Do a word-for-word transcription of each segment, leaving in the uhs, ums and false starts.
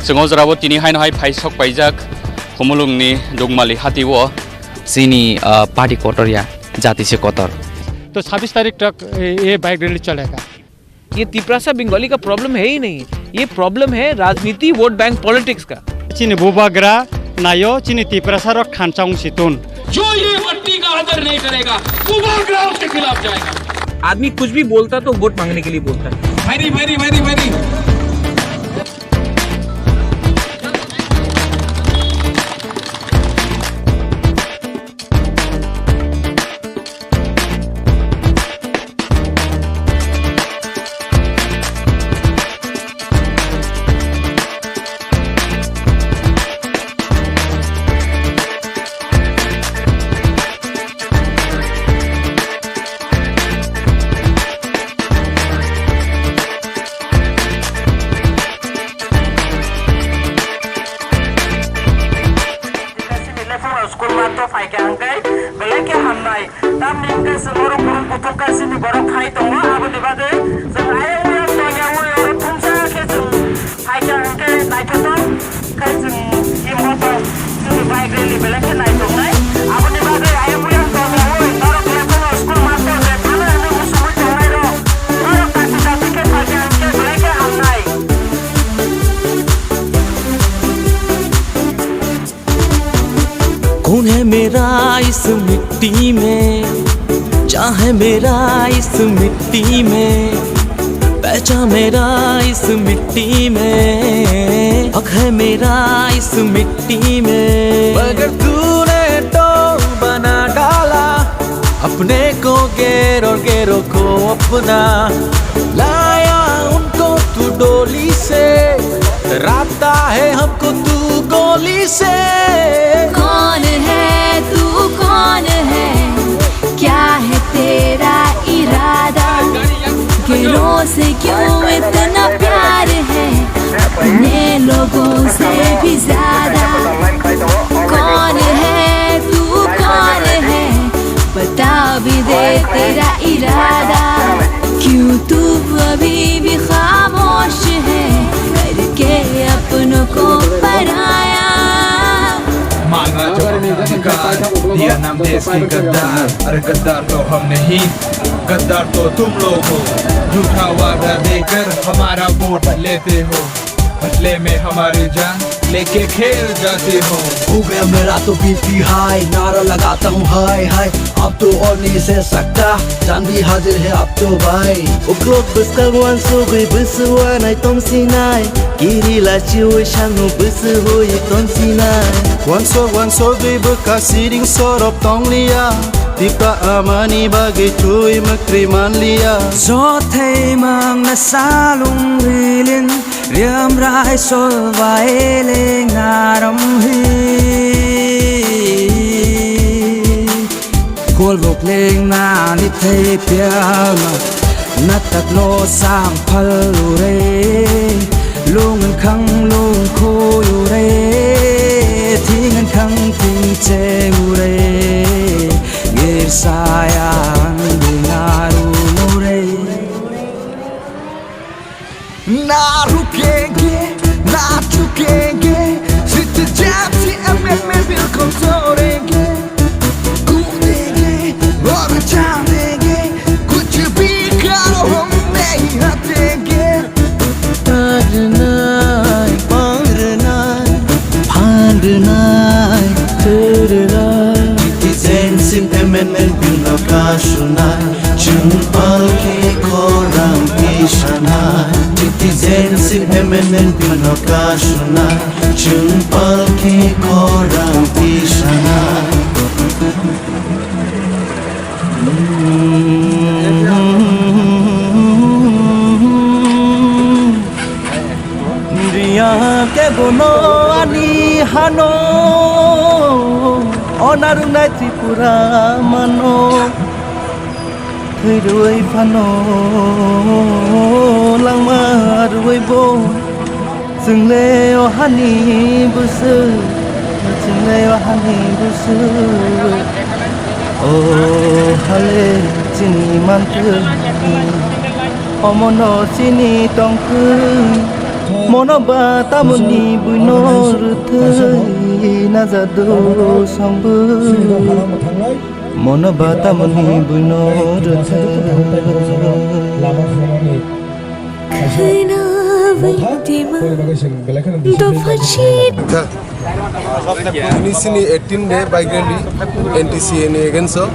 Chwng o jorao tini haino hai phai sok paijak Khumulwngni Dukmali hatio. Chini, ah, party kotor ya, jati se kotor. तो छब्बीस तारीख तक ये bike rally चलेगा। ये तिपरासा बंगाली का प्रॉब्लम है ही नहीं, ये प्रॉब्लम है राजनीति, वोट बैंक पॉलिटिक्स का। Chini bubagra naio, chini Tiprasa rok thansa wng si tun. जो ये मट्टी का आदर नहीं करेगा, वो बागराव के खिलाफ जाएगा। आदमी कुछ भी बोलता तो वोट मांगने के लिए बोलता है। Very, very, very, very। School mato phaikha hwnkhe belai khe hamnai. Tamni hwnkhe chwng oro kurung kuthuk khe chini borok phai tongo, aboni bagwi chwng ayang oyang tongyaui oro thumsa khe chwng phaikha hwnkhe naithothok khe chwng imbo tong chini bike rally belai khe naitongnai. Aboni bagwi ayang oyang tongyaui norok lephungo school master je thangna hwnwi muchungwi tongnairok norok kati kati khe phaikha hwnkhe belai khe hamnai. कौन है मेरा इस मिट्टी में, चाहे मेरा इस मिट्टी में, पहचान मेरा इस मिट्टी में, हक है मेरा इस मिट्टी में। मगर तूने तो बना डाला अपने को गैर और गैरों को अपना, लाया उनको तू डोली से, डराता है हमको तू गोली से। कौन है तू, कौन है, क्या है तेरा इरादा? गैरों से क्यों इतना प्यार है, अपने लोगों से भी ज्यादा। कौन है तू, कौन है, बता भी दे तेरा इरादा। क्यों तू अभी भी खामोश है, करके अपनों को पराया। मांगा जो अपना अधिकार, दिया नाम देश के गद्दार। अरे गद्दार तो हम नहीं, गद्दार तो तुम लोग हो। झूठा वादा देकर हमारा वोट लेते हो, बदले में हमारी जान लेके खेल जाते हो। हो गया मेरा तो बीपी हाई, नारा लगाता हूँ हाय हाय। अब तो और नहीं सह सकता, जान भी हाजिर है अब तो भाई। Uklok bwskang uansugwi bwswk uanai tongsinai, kiri lachiui sangno bwswk hui tongsinai. Uansuk uansugwi bwkha siring sorop tongliya, Tipra amani bagwi twi mwkri manliya. Jothai mangna salung rilin, riam rai sol bai leng naram hi. Kol bok leng na ni thei piama, na tak lo sang phal u re. Lung khang lung khoi u re, thing khang thing che u re. Ngir sayang dingaru u re. ना रुकेंगे, ना झुकेंगे, जीत जाए हम, हम, हम बिल्कुल तोड़ेंगे। कूदेंगे और जानेंगे, कुछ भी करो हम नहीं हटेंगे। Parnai, parnai, parnai, parnai. Citizenship Amendment Bill no kasunai. Chwng palkhe khorang tisanai, Citizenship Amendment Bill no kasunai. Chwng palkhe khorang tisanai. Riya kebono ani hano, onarunai Tripura mano. Thwirwi phano langma rwi bo, chwngle o hani bwswk, chwngle o hani bwswk. O hale chini mantwini, omono chini tongthwng. Mono ba tamoni buino rwthwi najado songbo. Mono ba tamoni buino rwthwi. Khwna bai tima dopha chini. Tini sini eighteen day bike rally N T C A ni against o.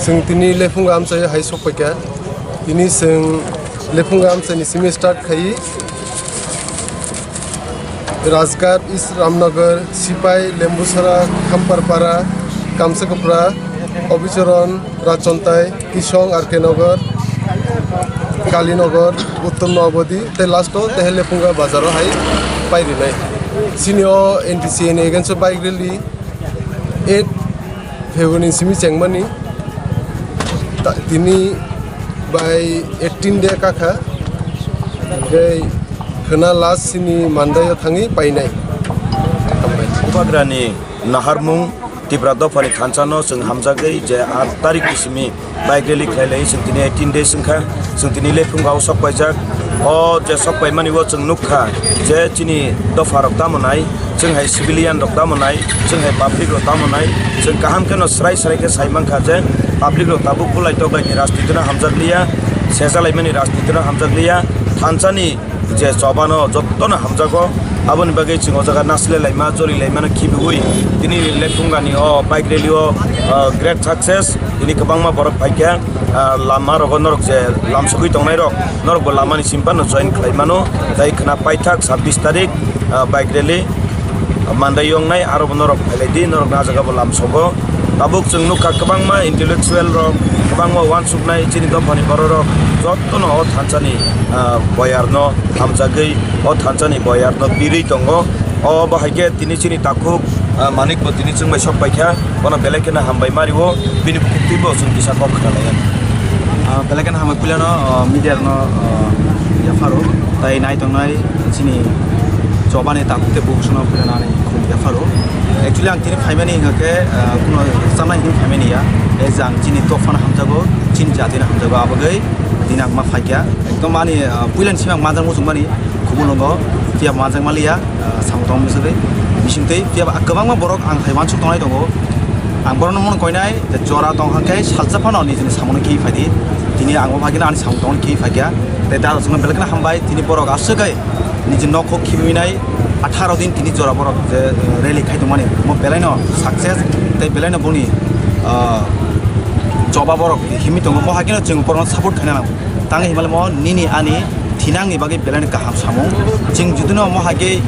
Chwng tini Lephunga amchai hai sokpaikha. Tini chwng Lephunga amchai ni simi start khai. Rajghat, East Ramnagar, Sipai, Lembusara, Khamparpara, Kamsakapra, Obicharan, Rajchontai, Kisong, R K Nagar, Kalinagar, Uttom Noabadi, tei last o tei Lephunga bazar o hai pai rinai. Sini o N T C A ni against o bike rally eight February ni simi chengmani. Ta-, tini bai eighteen day kakha. Tei khwna last sini Monday o thangwi painai. Hambai. Bubagrani naharmung Tipra dophani thansa no chwng hamjagwi je aat tarik ni simi bike rally khlai lai, chwng tini eighteen days wngkha, chwng tini Lephunga o sok paijak. O je sok paimani o chwng nukha je chini dopha rok tamo nai, chwng hai civilian rok tamo nai, chwng hai public rok tamo nai, chwng kaham kheno srai srai khe sai mankha je public rok tabuk bulai toklai ni rajniti no hamjakliya, sejalaimani rajniti no hamjakliya, thansa ni je choba no jotto no hamjago. Aboni bagwi chwng o jaga nasilai laima, choli laima no khibiwi tini Lephunga ni o bike rally o, ah, great success. Tini kwbangma borok paikha, ah, lama rogo norok je lamsogwi tongnai rok, norok bo lama ni simpano join khlai mano. Tai khwna paithak sabbish tarik, ah, bike rally. Mandai wngnai, aro bo norok phailai di, norok na jaga bo lamsogo. Tabuk chwng nukha kwbangma intellectual rok, kwbangma uansuknai chini dophani borok rok, jottono o thansani, ah, boyar no hamjagwi, o thansani boyar no birwi tongo. O bo hai khe tini chini takhuk, ah, Manik bo tini chwng bai sok paikha, bono belai kheno hambai mario, bini bukhuk twibo chwng kisa kok khna lai. Ah, belai kheno hambai puilano, ah, media rokno, ah, yapharo, tai nai tongnai chini chobani takhuk tei bukhuk sono puilano ani khum yapharo. Actually, ang tini phaimani hingkha khe, ah, kuno chanai hini phaimani ya. E jang chini dophano hamjago, chini jatino hamjago, abagwi tini ang ma phaikha. Ekdom ani, ah, puilani simi ang majang muchungmani. Kubun wngo, phiya majak maliya, ah, samung tangma bisingtwi. Bisingtwi phiya ba kwbangma borok ang hai uansuk tongnai tongo. Ang borokno mano koinai, je jora tong hwnkhe salsa phano nijini samungno kiui phaidi. Tini ang bo phaikhe ani samung tongmani kiui phaikha. Tei dada songno belai kheno hambai, tini borok aswk hai niji nok hok khibiui nai, atharo din tini jora borok je, eh, rally khai tongmani. Omo belaino success, tei belaino boni, ah, choba borok himwi tongo. Mo haikhe no chwng borokno support khaina nango. Tangwi himlai mo nini ani thinangni bagwi belai kaham samung. Chwng judino omo hai khe,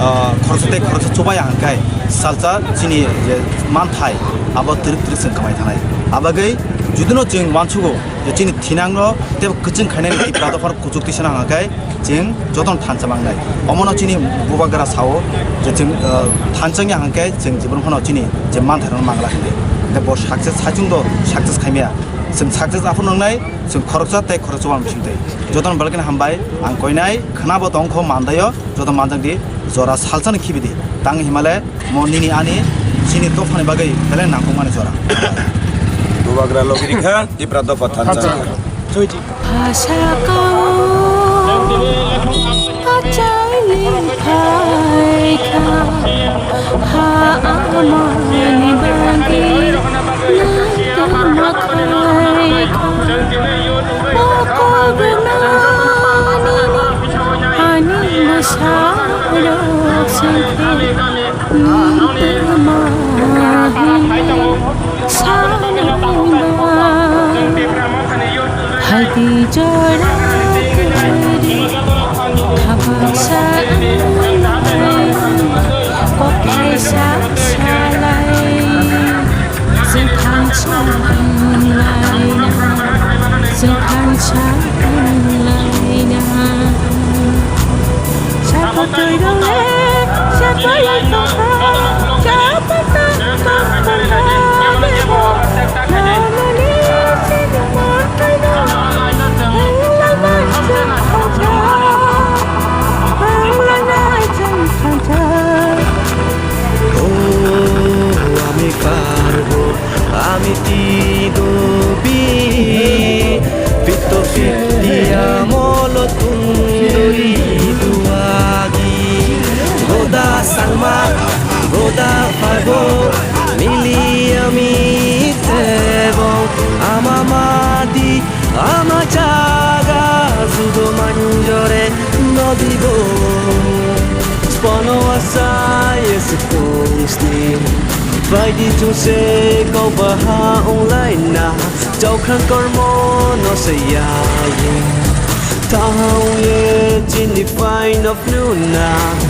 ah, khoroksa tei khoroksa chubai ang khe salsa chini je manthai abo twrwk twrwk chwng kamai thanai. Abagwi judino chwng uansugo je chini thinangno tei kwchwng khainani Tipra dophano kuchuk tisana hwnka khe chwng jotono thansa mangnai. Omono chini bubagra sao je chwng, ah, thansa wngya hwnka khe chwng jibon phano chini je manthairokno mangla hinwi. Tei bo success saichung do success khaimaya. Chwng success aphuru nwngnai. Chwng khoroksa tei khoroksa uan bisingtwi. Jotono belai kheno hambai, ang koinai, khwnabo tongkho mandaio, joto manjakdi, jora salsano khibidi. Tang himale, mo nini ani, chini dophani bagwi belai nangkukmani jora. Bubagra logi rikha, Tipra dopha thansa. Thansa. Phasakao achaili phaikha, ha amani bagwi naitoma khaikha. O kok gwnani ani bwsarok sengkhe. Haidi jora kwrwi, khabaksa anai, kok khaisa salai, chwng thansa wnglaina, chwng thansa wnglaina. O ami parbo, ami tido bi, fito fito. Baidi chwngse kok baha wnglaina, chaukhang kormo no se yaye. Tahao ye chini paino phnuna,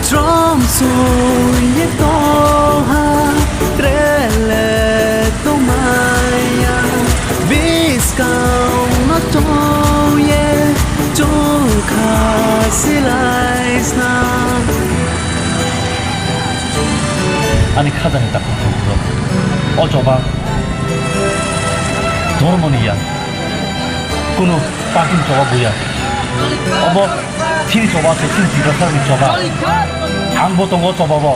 drum sui ye toha, trele tomaya, biskang no toye, chungkha silai sna. Ani khajani takhuk takhuk rok. O choba dhormoni ya. Kunu party ni choba buya. Obo chini choba se, chini Tiprasa ni choba. Ang bo tongo choba bo.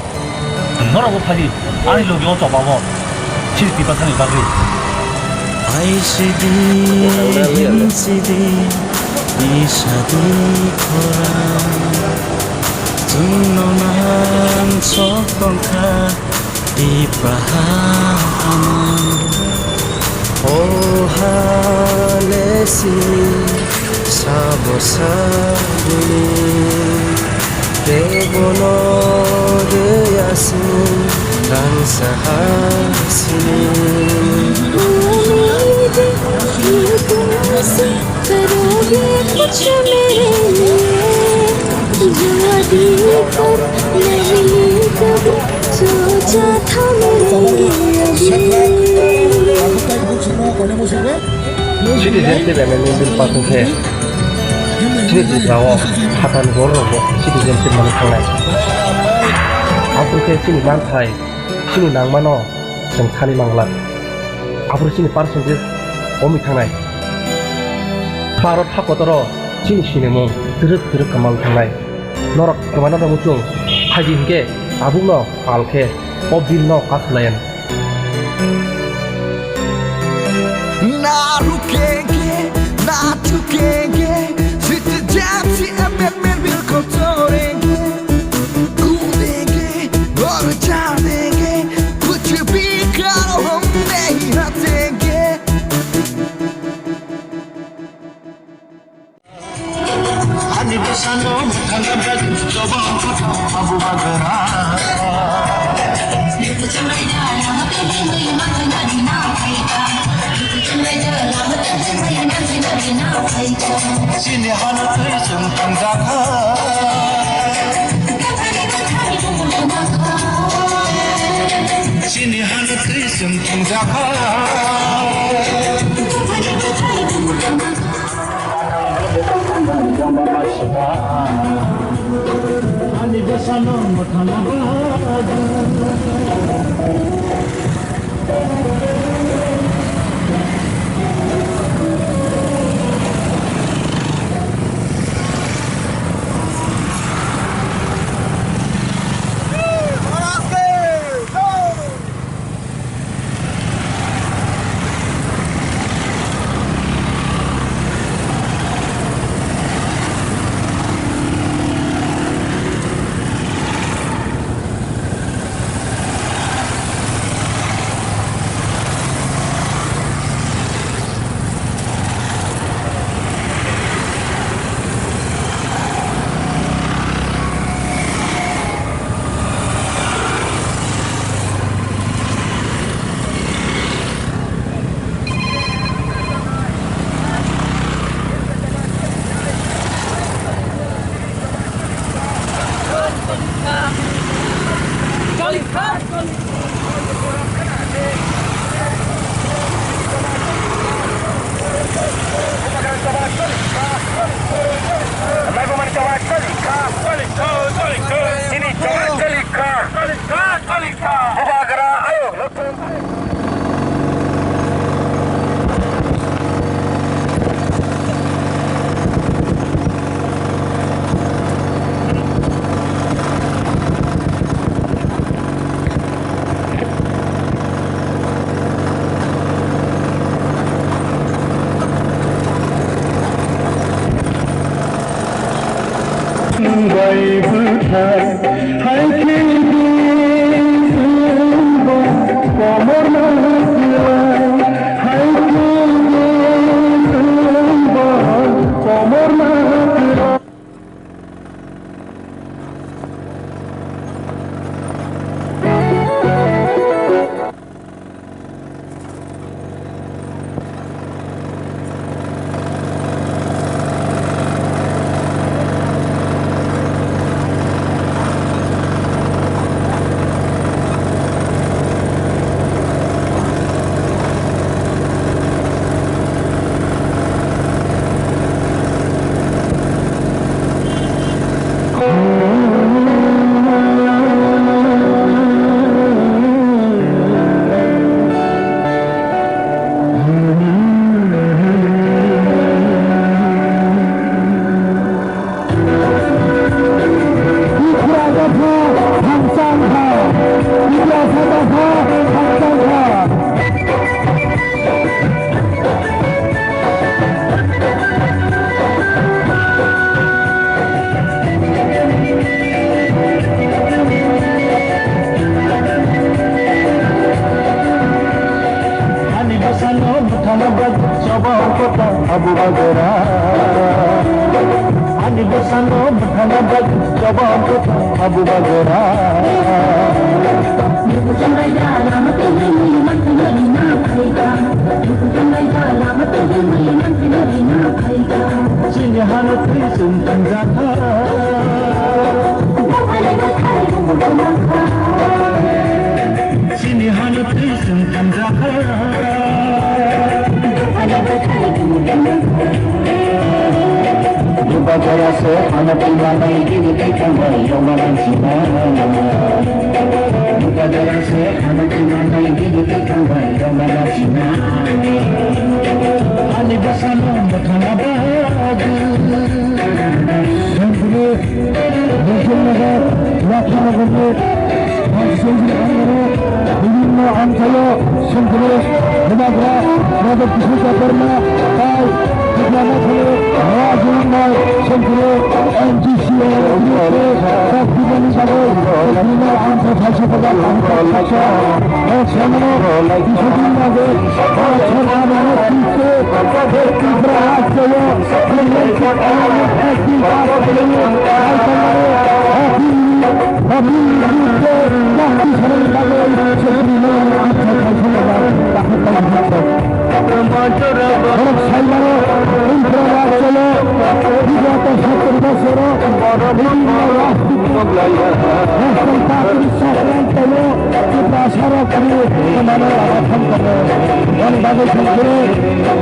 Norok bo phai di. Ani logi o choba bo. Chini Tiprasa ni bagwi. Aisidi, himsidi, isadi khorang. Chwngno nang sok tongkha, Tipraha ama. O ha lesi, sabo sabuni. Tebono de asung, rang sahasini. करोगे कुछ मेरे लिए, जो अभी पर नहीं कभी सोचा था मैंने अभी। Citizenship amendment bill pass wngkhe chini Tripura o phatar ni borok rok bo citizenship manwi thangnai. Aboni khe chini manthai, chini nangmano chwng thani mangla. Aphuru chini percentage komwi thangnai. Bharat hakotoro chini sinimung twrwk twrwk kwmawi thangnai. Norok kwmana da muchung phaidi hinkhe tabukno pal khe o bill no pass khlaiya. Na rukenge, na chukenge, citizenship amendment bill ko chorenge. Kudenge, aur chanenge, kuch bhi karo hum nahi hatenge. Ani bwsano mwthangwi bagwi choba wngkha abu bagra. Chini hano twi chwng thangjakha. Chini hano twi chwng thangjakha. Bai bwthai hai khe di, wngbo komorna kwlai, hai khe di, wngbo komorna kwlai. Choba kota Abu Bagera. Ani bwsano bwthana bagwi choba kota Abu Bagera. Chini hano twi chwng thangjak. Chini hano twi chwng thangjak. Bubagra se hano twi manai gini twi thangjak yoma manchina. Bubagra se hano twi manai gini twi thangjak yoma manchina. Ani bwsano bwthana bagwi. Sengkuri, Bosongnagar, Lakhanagorni, Bosongnagar, bibhinno anchalo, Sengkuri, Bubagra, Radha Krishna Debbarma, tai, Debbarma kholo, Raja Jumbai, Sengkuri, N G C A, Debbarma bagwi, bibhinno anchalo, Thaisukhoba, Thaisukhoba, O samano, Bosongnagar, Tripura rajyo, Tiprasarokni mane lama thang tongo. Ani bagwi thangkhe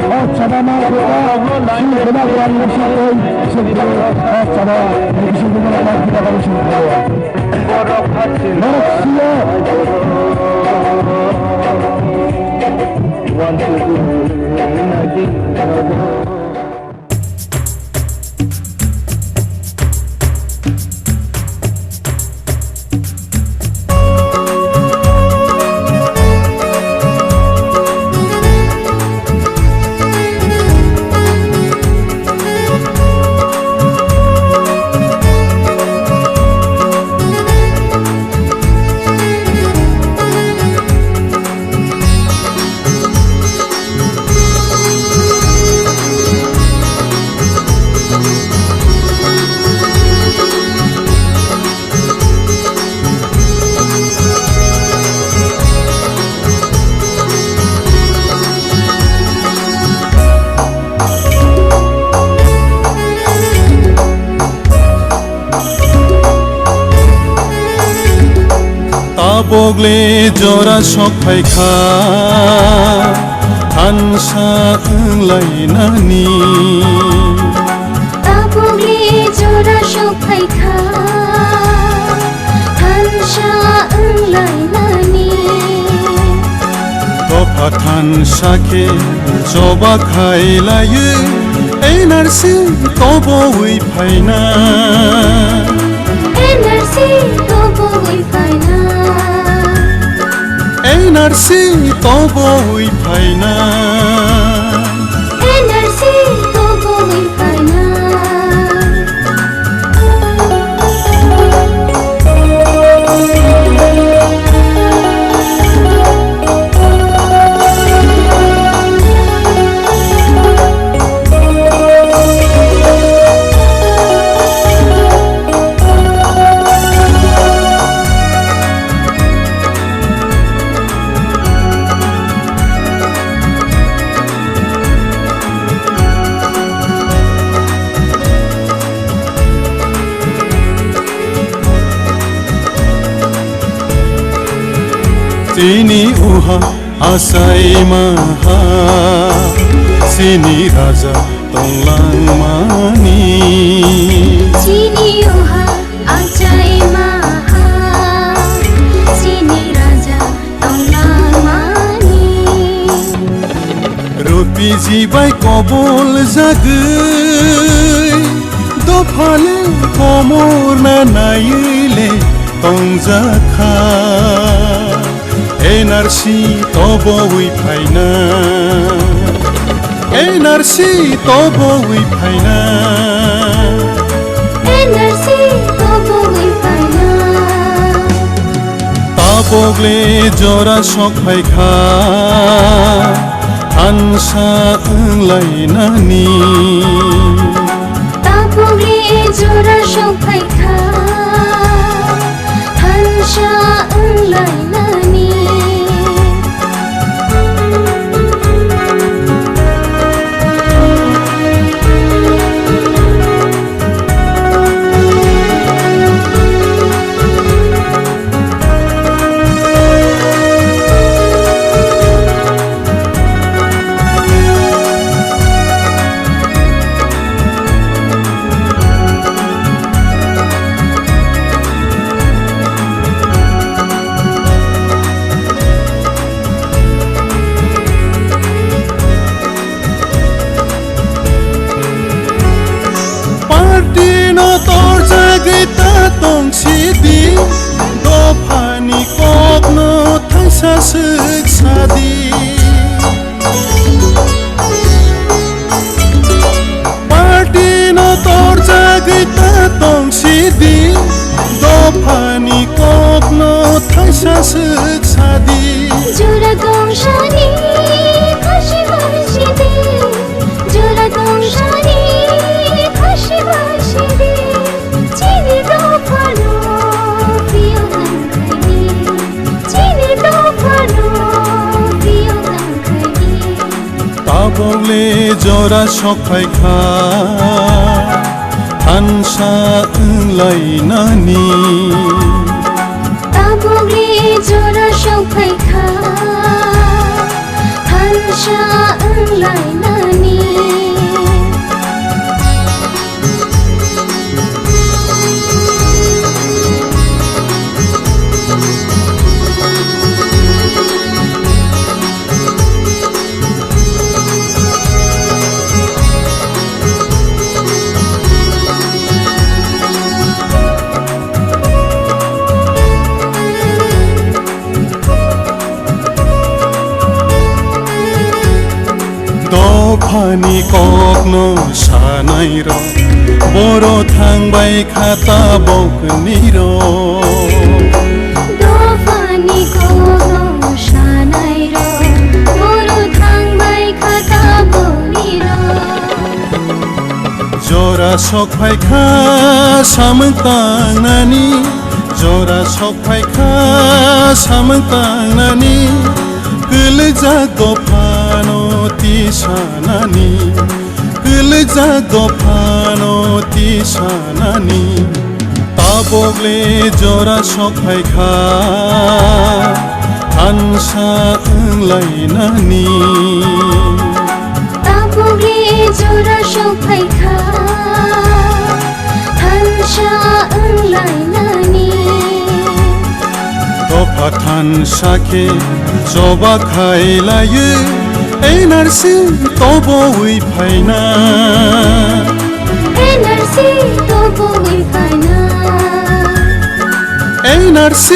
o chaba ma khe o chini Bubagrani bisingtwi chwng khe o chaba ni bisingtwi mane ma khe bagwi chwng khe. Norok siya. Tabokle jora sok phaikha, thansa wnglainani. Tabokle jora sok phaikha, thansa wnglainani. Dopha thansa khe choba khailaiwi, N R C tobowi phaina. N R C tobowi phaina. N R C tobowi phaina. N R C tobowi phaina. Chini uha achai maha, chini raja tonglangmani. Chini uha achai maha, chini raja tonglangmani. Rupiji bai kobol jagwi, dophale komor na naiwi le tongjakha. N R C tobowi phaina, N R C tobowi phaina, N R C tobowi phaina. Tabokle jora sok phaikha, Thansa wnglainani. Tabukni jora sokphaikha, thansa wnglainani. Party no torjagwi ta tong sidi, dophani kokno thaisa swk sadi. Party no torjagwi ta tong sidi, dophani kokno thaisa swk sadi. Jora tong sani khusi bai sidi, jora tong sani khusi bai sidi, chini dophano piyo nang khaini, chini dophano piyo nang khaini. Tabukle jora sokphaikha, thansa wnglainani. Tabukle jora sokphaikha, thansa wnglainani. Dophani kokno sanairok, boro thangbai kha tabuknirok. Dophani kokno sanairok, boro thangbai kha tabuknirok. Jora sokphaikha samung tangnani, jora sokphaikha samung tangnani, kwlwijak dophano tisanani, kwlwijak dophano tisanani. Tabukle jora sokphaikha, thansa wnglainani. Tabukle jora sokphaikha, thansa wnglainani. Dopha thansa khe choba khailaio, N R C tobowi phaina. N R C tobowi phaina. N R C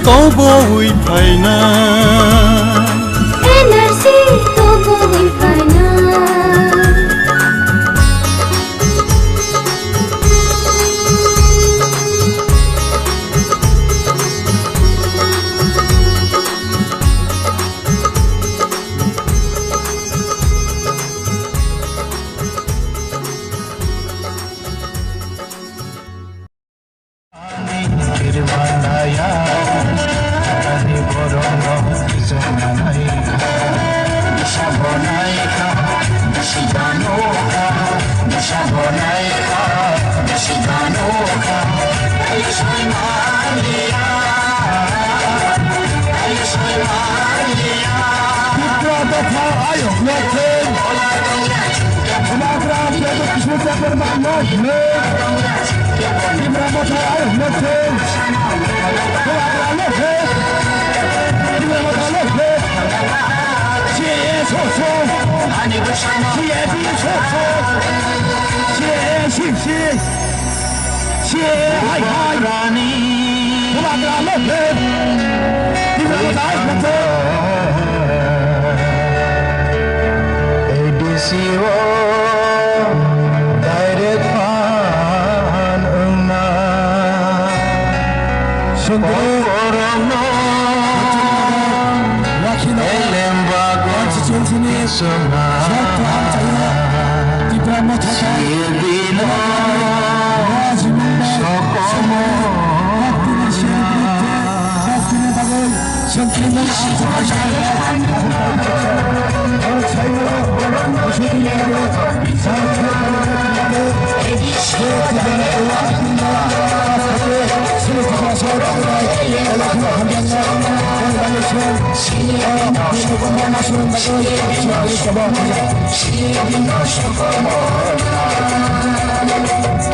tobowi phaina. N R C tobowi phaina. Tipra dopha ayok no thung. Bubagra Pradyut Kishore Debbarma no thung. Tipra Motha ayok no thung. Bubagra no thung. Tipra Motha no thung. C A A so so. C A B so so. C A A si si. C A A hai hai. Bubagra no thung. Tipra Motha ayok no thung. A D C o direct phan wngna. Sundro. Kokorokno elem bagwi constituency ni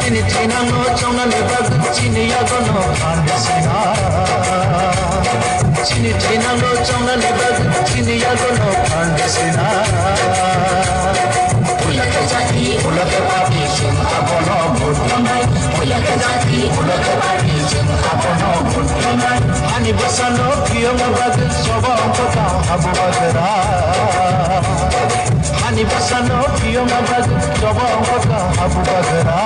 Chini thinangno chongnani bagwi chini yagono phan sina. Chini thinangno chongnani bagwi chini yagono phan sina. Puila khe jati, puila khe papi, chwng abono vote rwnai. Puila khe jati, puila khe papi, chwng abono vote rwnai. Ani bwsano phiyokna bagwi choba ongkha habu bagra. Ani bwsano phiyokna bagwi choba ongkha habu bagra.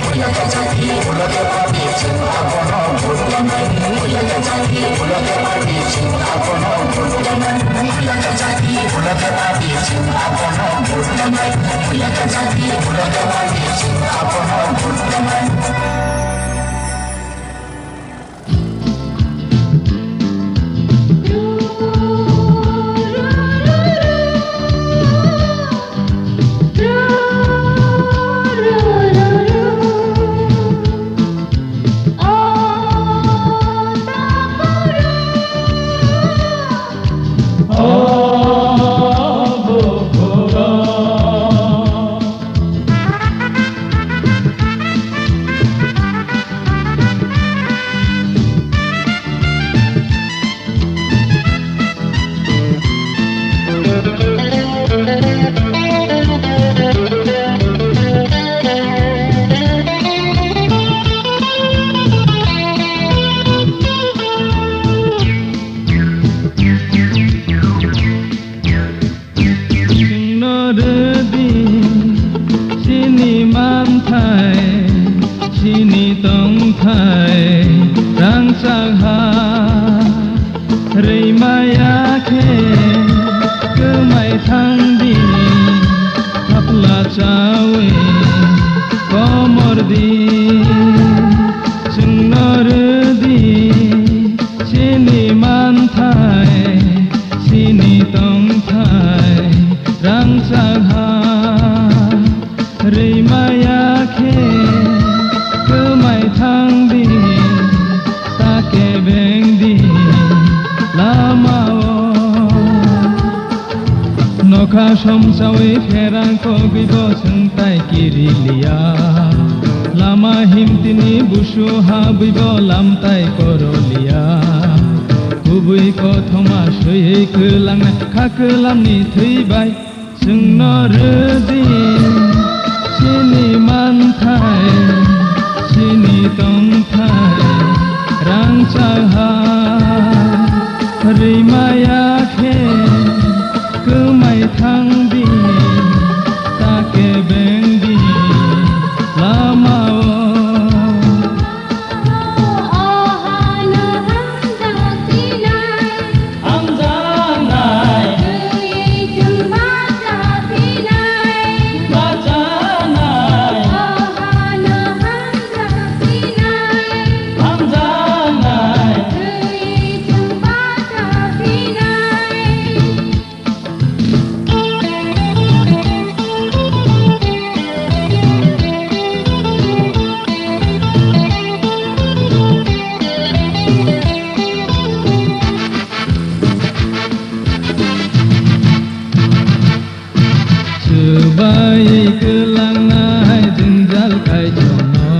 Puila khe jati, puila khe papi, chwng abono vote rwnai. Puila khe jati, puila khe papi, chwng abono vote rwnai. Puila khe jati, puila khe papi, chwng abono vote rwnai. Puila khe jati, puila khe papi, chwng abono vote rwnai. Chwngno rwdi chini manthai, chini tongthai rangchak ha. Rwimaya khe kwmai thangdi, thapla chawi komordi. Chwngno rwdi chini manthai, chini tongthai rangchak ha. Rwimaya khe kwmai thangdi, ta kebengdi lamao. Nokha somsawi pherang kogwi bo chwng tai kiri liya. Lama himtini busu habwi bo lam tai koro liya. Kubui kothoma swiwi kwlangnai kha kwlamni thwi bai. Chwngno rwdi chini manthai, chini tongthai rangchak ha. Rwimaya khe kwmai thangdi, ta kebengdi lamao. Hamjaknai. Bachanai. Hamjaknai. Swbai kwlangnai jwngjal kaitorno,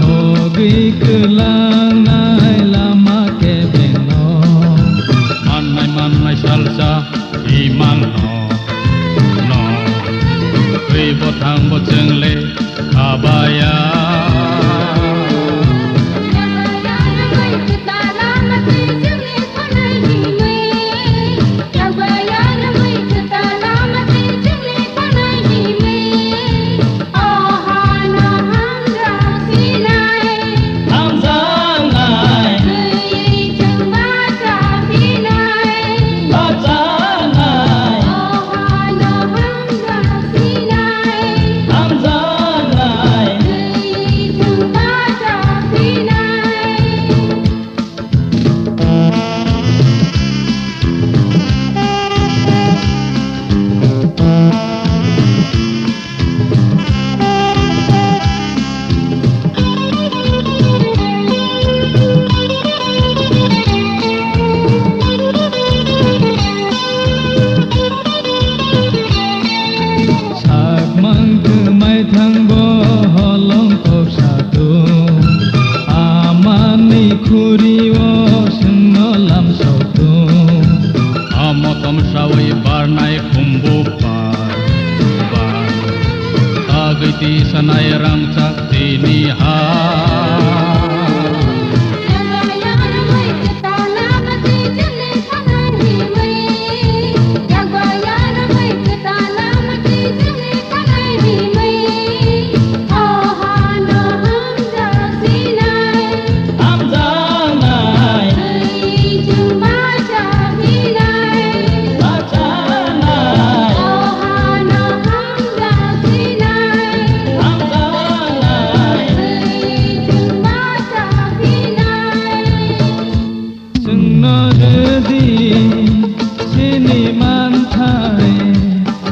hogwi kwlangnai lama kebengno. Mannai mannai salsa imangno, no, twi bo thang bo chwngle khabaya. Sanai rangchak tini ha. Chwngno rwdi chini manthai,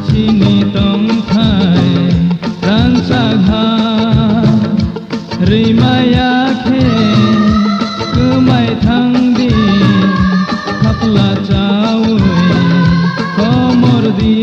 chini tongthai rangchak ha. Rimaya khe kwmai thangdi, thapla chaui komordi.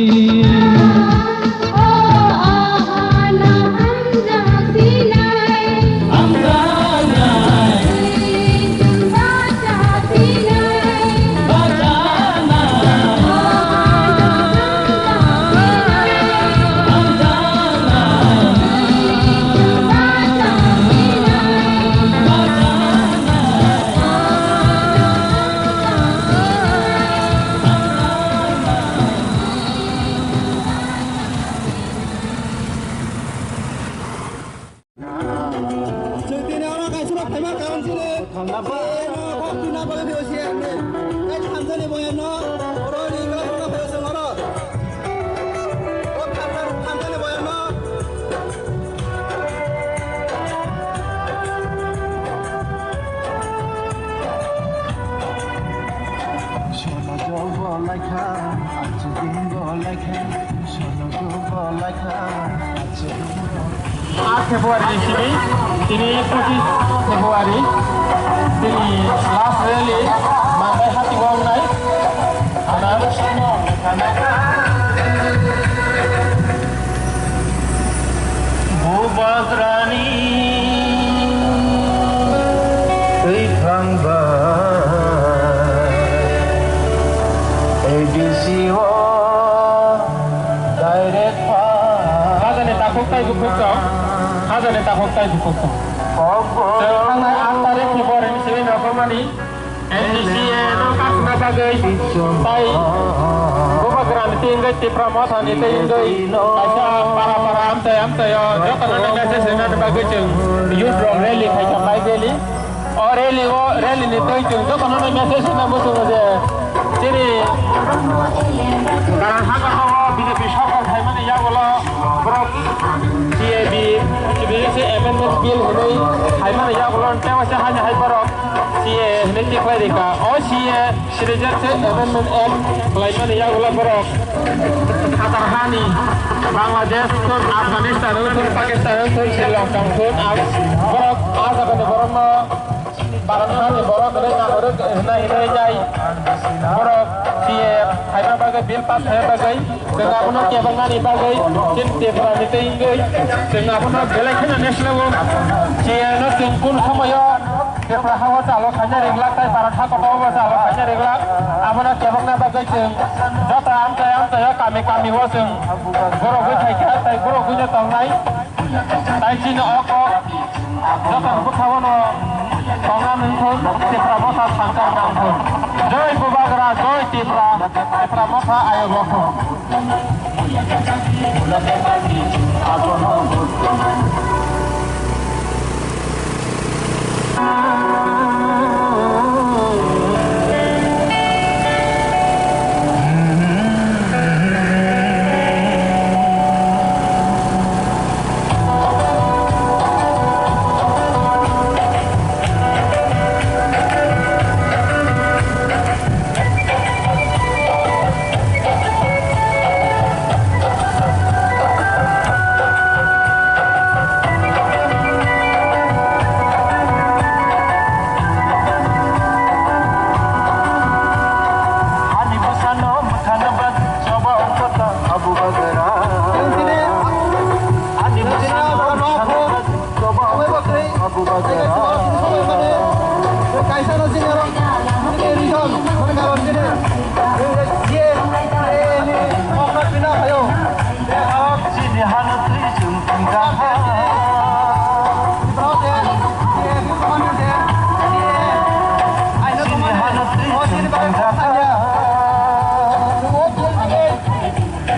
Chwng tini oro kaisa no phaima karon chini. Eno kok tuna bagwi phio si ende. Ai thansa ni boyam no. Oro ni gra gra phio chwng oro. O thansa, thansa ni boyam no. Sono jogo laikha, achu dingo laikha. Aat February ni simi, tini pochishe February, tini last rally, Mangai Hatigo wngnai, ana Bubagrani twi phrang bai A D C o direct pha. Hajani takhuk tai bukhuk tong, hajani takhuk tai bukhuk tong. Chwng thangnai aat tarikh ni boreni simi nokholmani N D C A no kasna bagwi tai Bubagrani twi wngwi Tipra Mothani twi wngwi kaisa para para amchai amchai o jotono no message rwna bagwi chwng youth rok rally khaikha, bike rally. O rally o, rally ni twi chwng jotono no message rwna muchungo je chini Karan Haka o B J P sorkar phaimani yagulo borok C A B, C B C amendment bill hinwi phaimani yagulo tei waisa hani hai borok C A A hinwi tikhlai rikha. O C A A Citizenship Amendment Act khlaimani yagulo borok Qatar hani, Bangladesh thun, Afghanistan thun, Pakistan thun, Sri Lanka thun, borok a jagani borokno Bharat hani borok hinwi nagorik hinwi hinwi jai borok C A A phaima bagwi, bill pass khaima bagwi. Chwng abono kebaknani bagwi chini Tripura ni twi wngwi chwng abono belai kheno neslao. Chiyano chwng kunu somoyo Tripura hao chalo khaina ringlak tei Bharat ha kotor o chalo khaina ringlak. Abono kebakna bagwi chwng joto amchai amchai o kami kami o chwng borogwi phaikha tei borogwino tongnai. Tai chini o kok joto bwkhao no tongna nung thun, Tipra Motha sanchar nang thun. Joi Bubagra, joi Tipra, Tipra Motha ayok rok thun.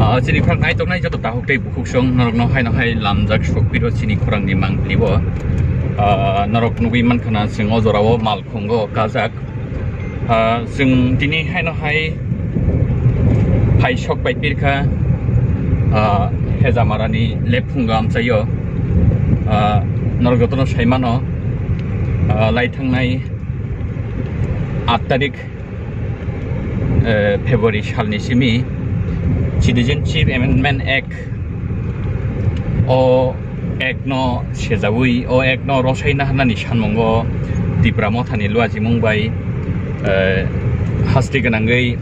Ah, chini khorang nai tongnai joto takhuk tei bukhuk song norokno haino hai lamjak sokpiro chini khorangni mangpili o. Ah, norok nugwi mankha na chwng o jorao malkhungo kajak. Ah, chwng tini haino hai phai sok pai pirkha, ah, Hejamarani Lephunga amchaio. Ah, norok jotono sai mano, ah, lai thangnai aat tarik, eh, February salni simi Citizenship Amendment Act o Act no sejaui, o Act no rosaina hwnani sanmungo Tipra Mothani luachimung bai, eh, haste gwnangwi,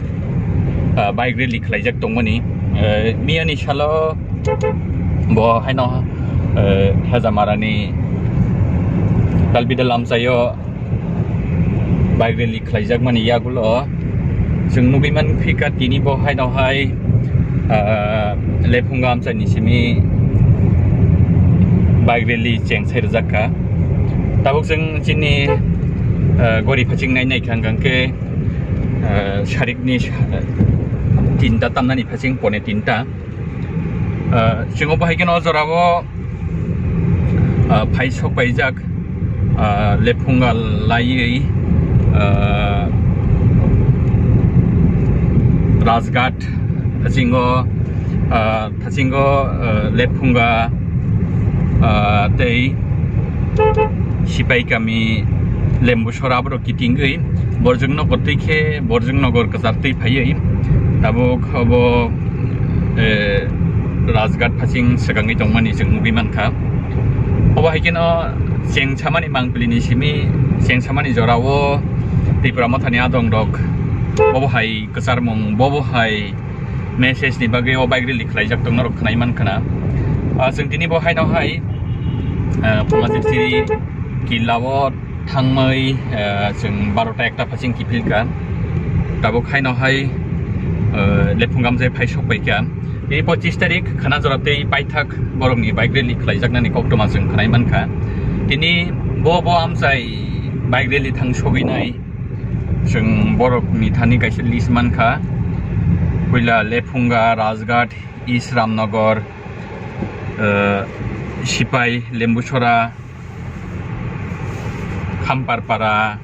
ah, bike rally khlaijak tongmani. Eh, miyani salo bo haino, eh, Hejamarani Talbida lamchaio bike rally khlaijakmani yagulo chwng nugwi manphika tini bo haino hai, ah, Lephunga amchaini simi bike rally chengsai rwjakha. Tabuk chwng chini, ah, gori phaching nai naikha hwnkhe, ah, sarikni sa-, tinta tamnani phaching pone tinta. Ah, chwng obo hai kheno o jorao, ah, phai sok paijak, ah, Lephunga laiwi, ah, Rajghat, thasingo, ah, thasingo, ah, Lephunga, ah, tei Sipai Kami, Lembusora aborok kitingwi Borjwng Nogor twi khe Borjwng Nogor kwchar twi phaiwi tabuk obo, eh, Rajghat phaching swkangwi tongmani chwng nugwi mankha. Obo hai kheno chengsamani mangpilini simi chengsamani jorao Tipra Mothani adongrok bobo hai kwcharmung, bobo hai message ni bagwi o bike rally khlaijak tong norok khwnai mankha na. Ah, chwng tini bo haino hai, ah, Phuljachiri killa o thangmai, ah, chwng barota ekta phasing kiphilkha. Tabuk haino hai, ah, Lephunga amchai phai sokpaikha. Tini pochis tarik khana jora tei paithak borokni bike rally khlaijaknani koktwma chwng khwnai mankha. Tini bo, bo amchai bike rally thang sogwinai chwng borokni thani kaisa list mankha. Puila Lephunga, Rajghat, East Ramnagar, eh, Sipai, Lembusora, Khamparpara,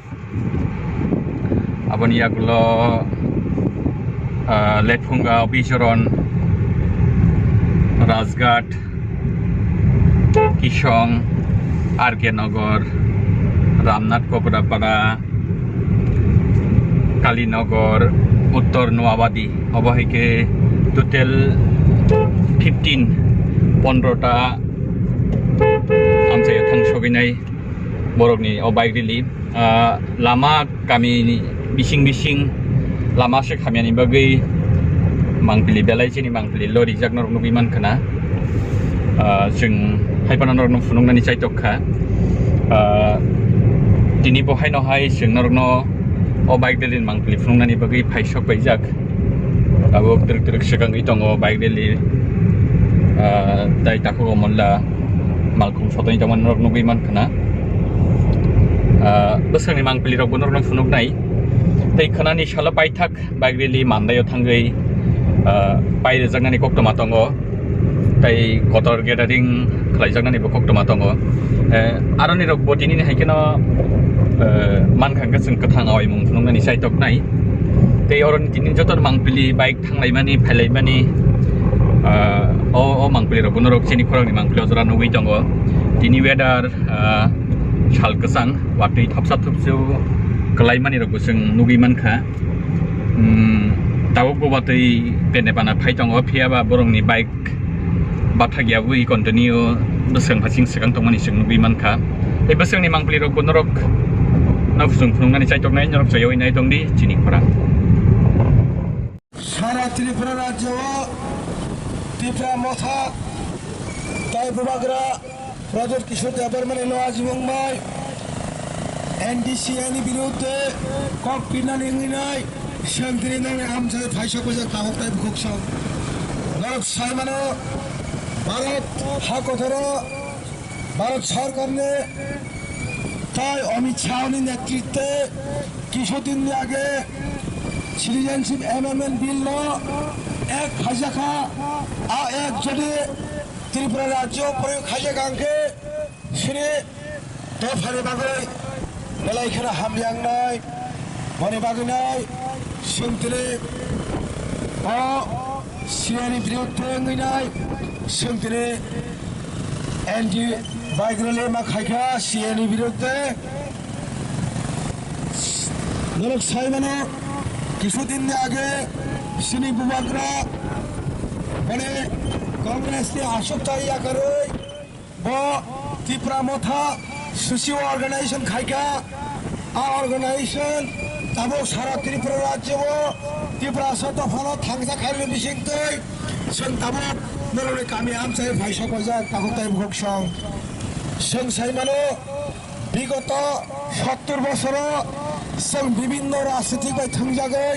aboni yagulo, ah, Lephunga, Bijoron, Rajghat, Kisong, R K Nagar, Ramnath Kobrapara, Kalinagar, Uttor Noabadi, obo hai khe total fifteen, pondro ta amchaio thang sogwinai borokni o bike rally. Ah, lama kamini bising bising lama se khamyani bagwi mangpili belai chini mangpili lori jakno rok nugwi mankha na. Ah, chwng hai phano norokno phunuknani chaitok kha. Ah, tini bo haino hai chwng norokno o bike rally ni mangpili phunuknani bagwi phai sok paijak. Tabuk twrwk twrwk swkangwi tongo bike rally, ah, tai takhuk o monla malkhung sotoni tongmani norok nugwi mankha na. Ah, bwswkni mangpili rokbo norokno phunuknai. Tei khwnani salo paithak bike rally Mandaio thangwi, ah, pairejaknani koktwma tongo. Tei kotor gathering khlaijaknani bo koktwma tongo. Eh, aroni rok bo tinini hai kheno, eh, mankha hwnkhe chwng kwthang awaimung phunuknani chaitoknai. Tei oroni tini joto mangpili bike thanglaimani, phailaimani, ah, o, o mangpili rok bono rok chini khorang ni mangpili o jora nugwi tongo. Tini weather, ah, sal kwchang, watwi thopsa thopsu kwlaimani rok bo chwng nugwi mankha. Hmm, tabuk bo watwi pene pana phai tongo, phiya ba borokni bike bathak ya bwi continue bwswng phasing swkang tongmani chwng nugwi mankha. Tei bwswngni mangpili rok bo norok no chwng phunuknani chaitoknai norok chayoi nai tongdi chini khorang. Sara Tripura rajyo o Tipra Motha tai bubagra Pradyot Kishore Debbarmani no ajibong bai N D C A ni biruddhe kok pinani wngwi nai sentri nani amchai phaisok bwswk tabuk tai bukhuk song. Norok sai mano Bharat ha kothoro Bharat Sarkar ni tai Amit Shah ni netritwe kisu din ni age Citizenship Amendment Bill no ek khaijak kha, a ek jodi Tripura rajyo proyog khaijak ang khe, sini dophani bagwi belai kheno hamyangnai, boni bagwi nai chwng tini o C A ni biruddhe wngwi nai chwng tini anti bike rally ma khaikha C A ni biruddhe. Norok sai mano, kisu din ni age chini bubagra boni Congress ni aswk chai yakarwi bo Tipra Motha Susi organization khaikha. A organization tabuk sara Tripura rajyo o Tiprasa dophano thangsa khairokni bisingtwi chwng tabuk norokni kami amchai phaisok ojak takhuk tai bukhuk song. Chwng sai mano, bigoto sottor bosoro chwng bibinno rajnitik bai thwngjagwi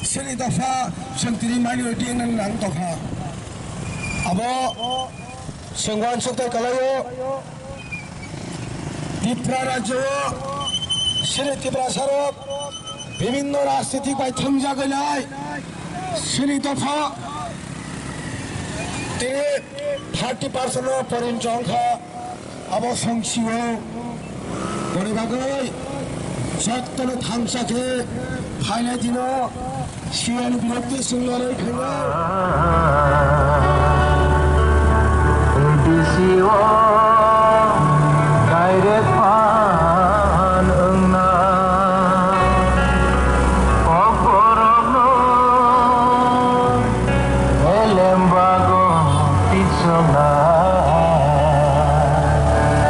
chini dopha chwng tini minority wngna nang tongkha. Abo chwng uansuk tei kalaio. Tipra rajyo o chini Tiprasarok bibinno rajnitik bai thwngjagwi nai chini dopha tini thirty percent no porin chong kha. Abo song sio boni bagwi jotono thangsa khe phainai dino. Siyan birotti singloroi khainai. A D C o direct phan wngna. Kokborokno elembago tisokna.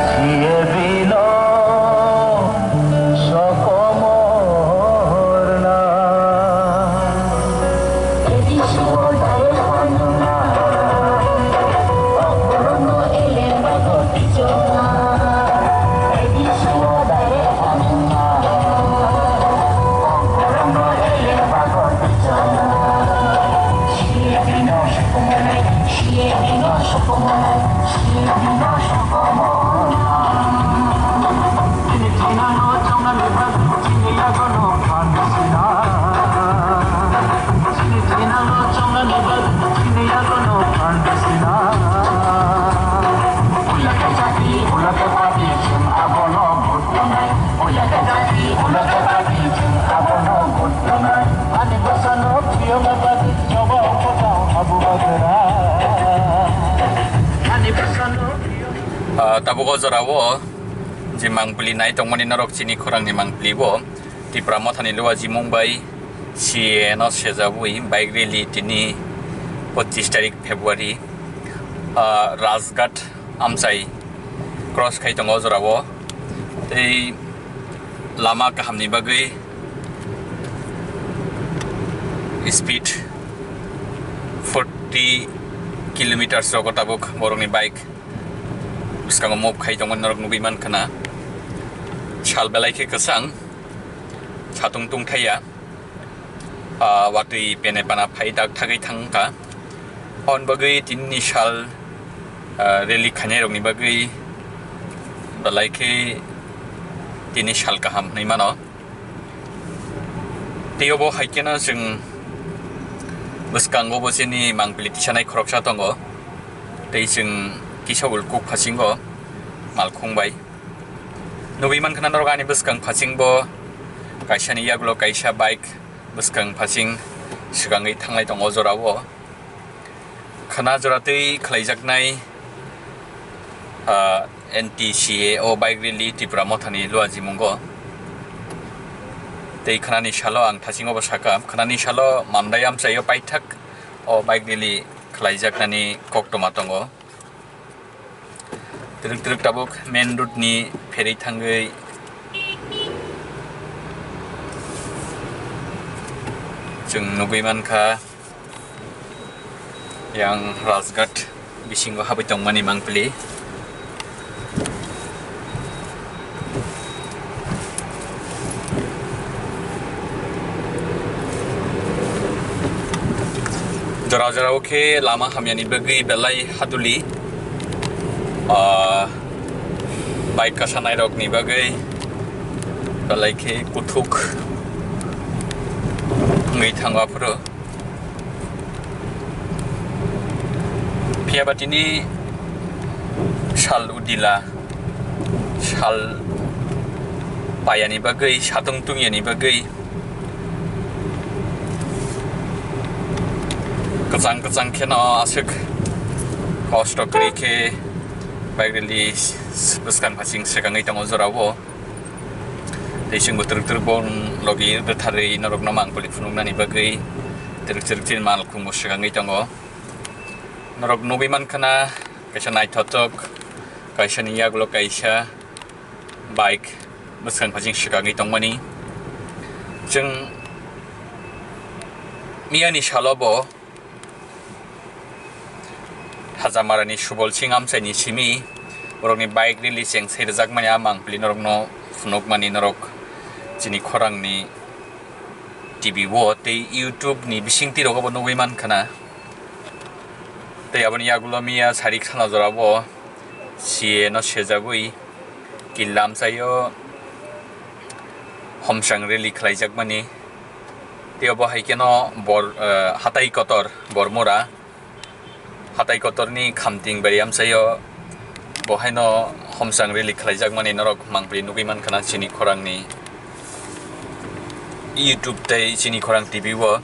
Siye bilo sokomorna. Ah, tabuk o jora o je mangpili nai tongmani norok chini khorang ni mangpili bo Tipra Motha ni Luajimung bai C A A no sejabwi bike rally tini pochis tarik February, ah, Rajghat amchai cross khai tongo o jora o. Tei lama kaham ni bagwi speed forty kilometers rogo tabuk borok ni bike bwskango move khai tongmani norok nugwi mankha na. Sal belai khe kwchang, satung tungthaiya, ah, watwi pene pana phai dak thagwi thangkha. Hon bagwi tini sal, ah, rally khainai rokni bagwi belai khe tini sal kaham hinwi mano. Tei obo hai kheno chwng bwskango bo chini mangpili tisanai khoroksa tongo. Tei chwng kisa ulkuk phasingo malkhung bai. Nugwi mankha na norok ani bwskang phasing bo kaisa ni yagulo kaisa bike bwskang phasing swkangwi thanglai tongo o jora o. Khwna jora twi khlaijaknai, ah, N T C A O bike rally Tipra Mothani Luajimungo. Tei khwnani salo ang thasingo bo sakha, khwnani salo Mandai amchaio paithak o bike rally khlaijaknani koktwma tongo. Twrwk twrwk tabuk main road ni pherwi thangwi chwng nugwi mankha. Yang Rajghat bisingo habwi tongmani mangpili. Jora jora o khe lama hamyani bagwi belai haduli, ah, bike kasanai rokni bagwi belai khe kuthuk wngwi thango aphuru. Phiya ba tini sal udila, sal payani bagwi, satung tungyani bagwi kwchang kwchang kheno aswk kosto kwrwi khe bike rally bwskang phasing swkangwi tongo jorao. Tei chwngbo twrwk twrwk bo logi rwtharwi norokno mangpili phunuknani bagwi twrwk twrwk chini malkhungbo swkangwi tongo. Norok nugwi mankha na kaisa naithothok, kaisani yagulo kaisa bike bwskang phasing swkangwi tongmani. Chwng miyani salo bo Hajamarani Subol Singh amchaini simi borokni bike rally cheng sai rwjakmani a mangpili norokno phunukmani norok chini khorangni T V o tei YouTube ni bisingtwi rogo bo nugwi mankha na. Tei aboni yagulo miya sarik sana jorabo C A no sejagwi killa amchaio homsang rally khlaijakmani. Tei obo hai kheno bor, eh, hatai kotor Bormura. Hatai kotorni Khamting bai amchaio bo haino homsang rally khlaijakmani norok mangpili nugwi mankha na chini khorangni YouTube tei chini khorang T V o.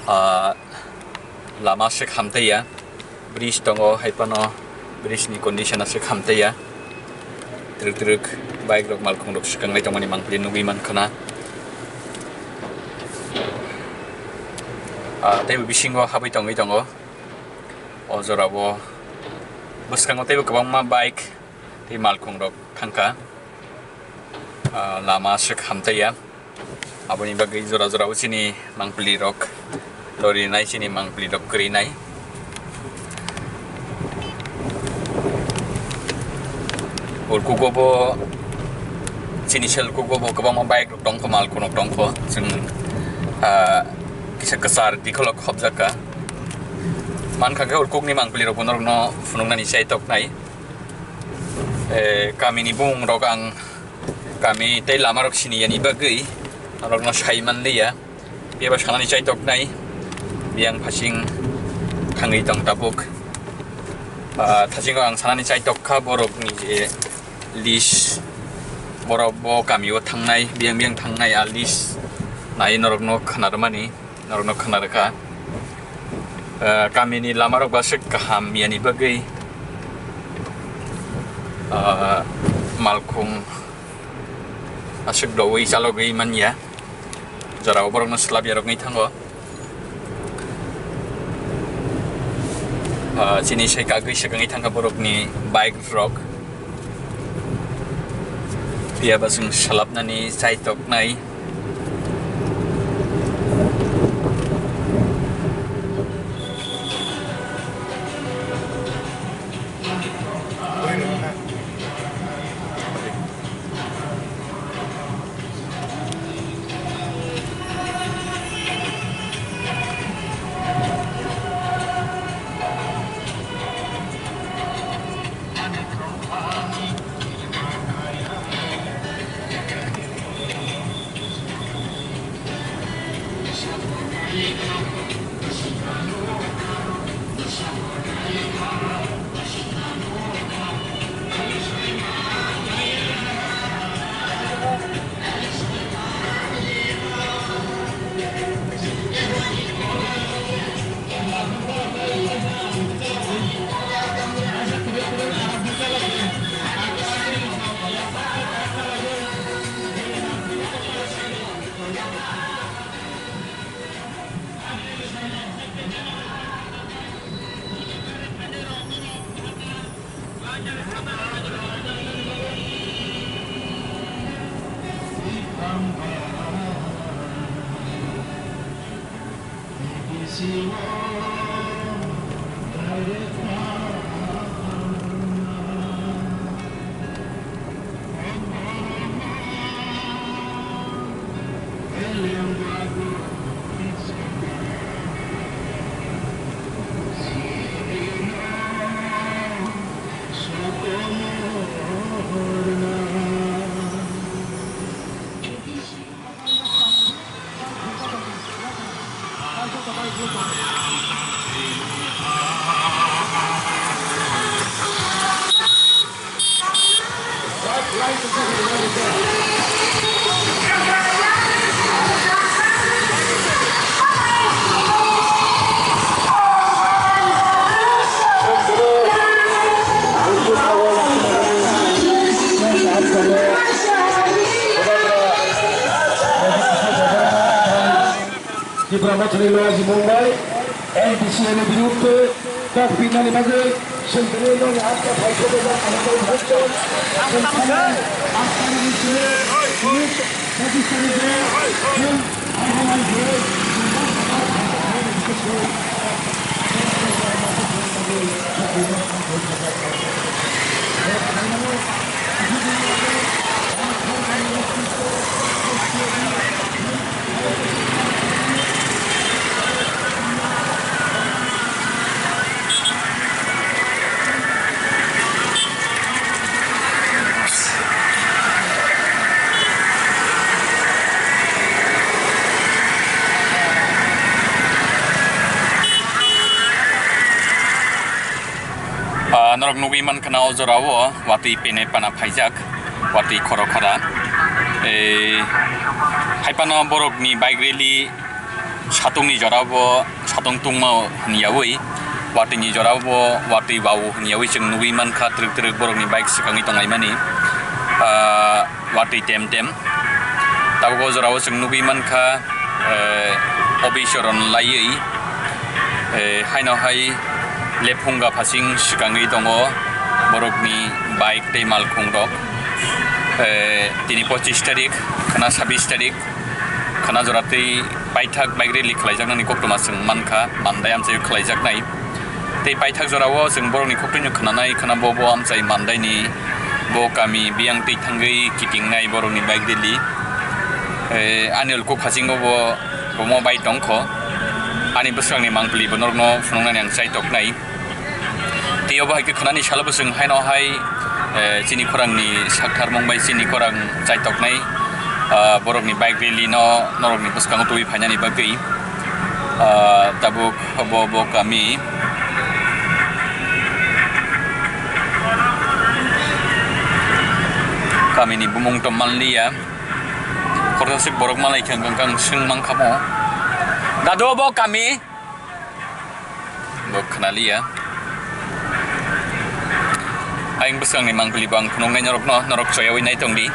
Ah, lama se khamtaiya, bridge tongo, hai phano bridge ni condition aswk khamtaiya. Twrwk twrwk bike rok malkhung rok swkang lai tongmani mangpili nugwi mankha na. Ah, tei bo bisingo habwi tongwi tongo. O jora bo bwskango teibo kwbangma bike tei malkhung rok thangkha. Ah, lama aswk hamtaiya. Aboni bagwi jora jora o chini mangpili rok torinai, chini mangpili rok kwrwinai. Urkugo bo, chini sel kugo bo kwbangma bike rok tongkho, malkhung rok tongkho. Chwng, ah, kisa kwchar dikholok khopjak kha. Mankha khe urkukni mangpili rok bo norokno phunuknani chaitoknai. Eh, kamini bumung rok ang kami tei lama rok sini yani bagwi norokno sai manliya. Phiya ba sanani chaitoknai, biyang phasing thangwi tong tabuk. Ah, thasingo ang sanani chaitok kha borokni je list, borok bo kamio thangnai, biyang biyang thangnai a list nai norokno khna rwmani, norokno khna rwkha. Ah, kamini lama rok ba swk kaham yani bagwi, ah, malkhung aswk dowi chalogwi manya. Jorao borokno swlapya rok wngwi thango. Ah, chini sai kagwi swk wngwi thangkha borokni bike rok. Phiya ba chwng swlapnani chaitoknai. Tipra Mothani Loyaji Mumbai, N P C ni birudhe kok pinani bagwi sendiri noni hakta phaikhe bejak Anandai Bhutto, Pakistani je, Pakistani je, Ah, norok nugwi mankha na o jora o watwi pene pana phaijak, watwi khoro khara. Eh, haiphano borokni bike rally satungni jora bo satong tungma hwnyawi, watwini jora bo watwi wao hwnyawi chwng nugwi mankha, twrwk twrwk borokni bike swkangwi tonglaimani. Ah, watwi tem tem. Tabuk o jora o chwng nugwi mankha, eh, obisoron laiwi, eh, haino hai lephunga phasing swkangwi tongo borokni bike tei malkhung rok. Eh, tini pochis tarik, khwna sabis tarik, Khana jora tei paithak bike rally khlaijaknani koktwma chwng mankha, Mandai amchaio khlaijaknai. Tei paithak jorao chwng borokni koktwino khwnanai, khwna bo bo amchai Mandaini, bo kami biyang twi thangwi kitingnai borokni bike rally. Eh, ani ulo kuk phasingo bo, bo mo bai tongkho. Ani bwswkangni mangpili bo norokno phunuknani ang chaitoknai. Tei obo hai khe khwnani salo bwswng haino hai, eh, chini khorangni saktharmung bai chini khorang chaitoknai, ah, borokni bike rally no norokni bwskango tubui phainani bagwi, ah, tabuk bo, bo kami, kamini bumung to manliya. Khoroksa borok malai khe ang, ang swng mankha mo. Dadu, bo kami? Bo khwnaliya. Ayang bwswkangni mangpili bo ang phunuknai norokno, norok choyawi naitongdi.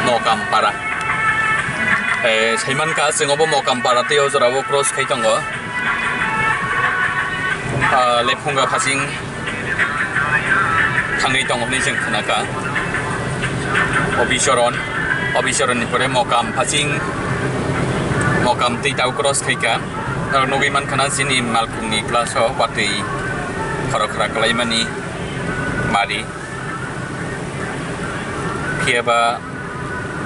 Mokampara. Eh, saimankha, chwng obo Mokampara tei o jorao cross khai tongo. Ah, Lephunga phasing thangwi tongo hwnwi chwng khnakha. Obichoron, Obichoronni pore Mokam phasing, Mokam tei tao cross khaikha. Norok nugwi mankha na chini malkhungni class-o watwi khoro khora kwlaimani mari. Phiya ba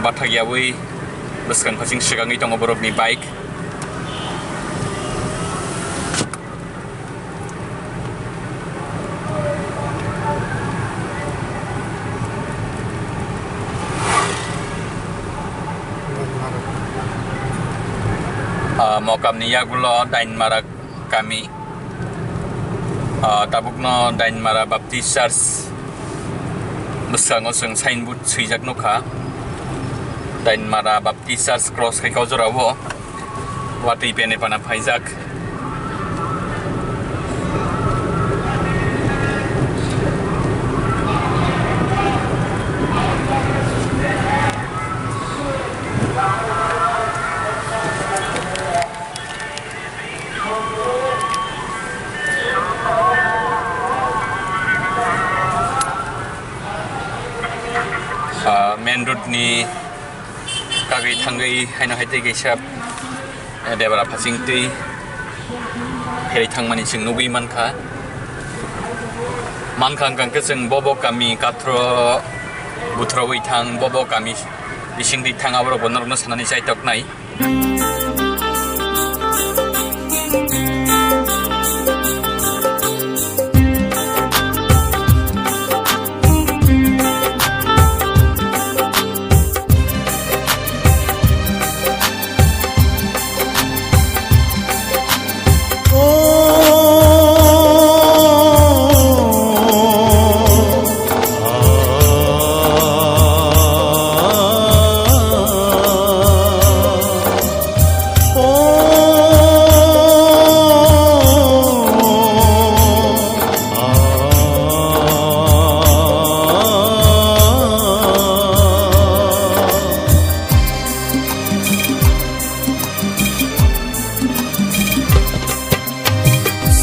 bathak yaui bwskang phasing swkangwi tongo borokni bike. Ah, Mokamni yagulo Dainmara kami. Ah, tabukno Dainmara Baptist Church bwskango chwng signboard swijak nukha. Dainmara Baptist Church cross khai kau jorao watwi pene pana phaijak. Ah, main road ni kagwi thangwi haino hai tei kaisa, eh, debra phasing twi pherwi thangmani chwng nugwi mankha. Mankha wngkha khe chwng bobo kami kathro buthrowi thang, bobo kami bisingtwi thang, aborok bo norokno sanani chaitoknai.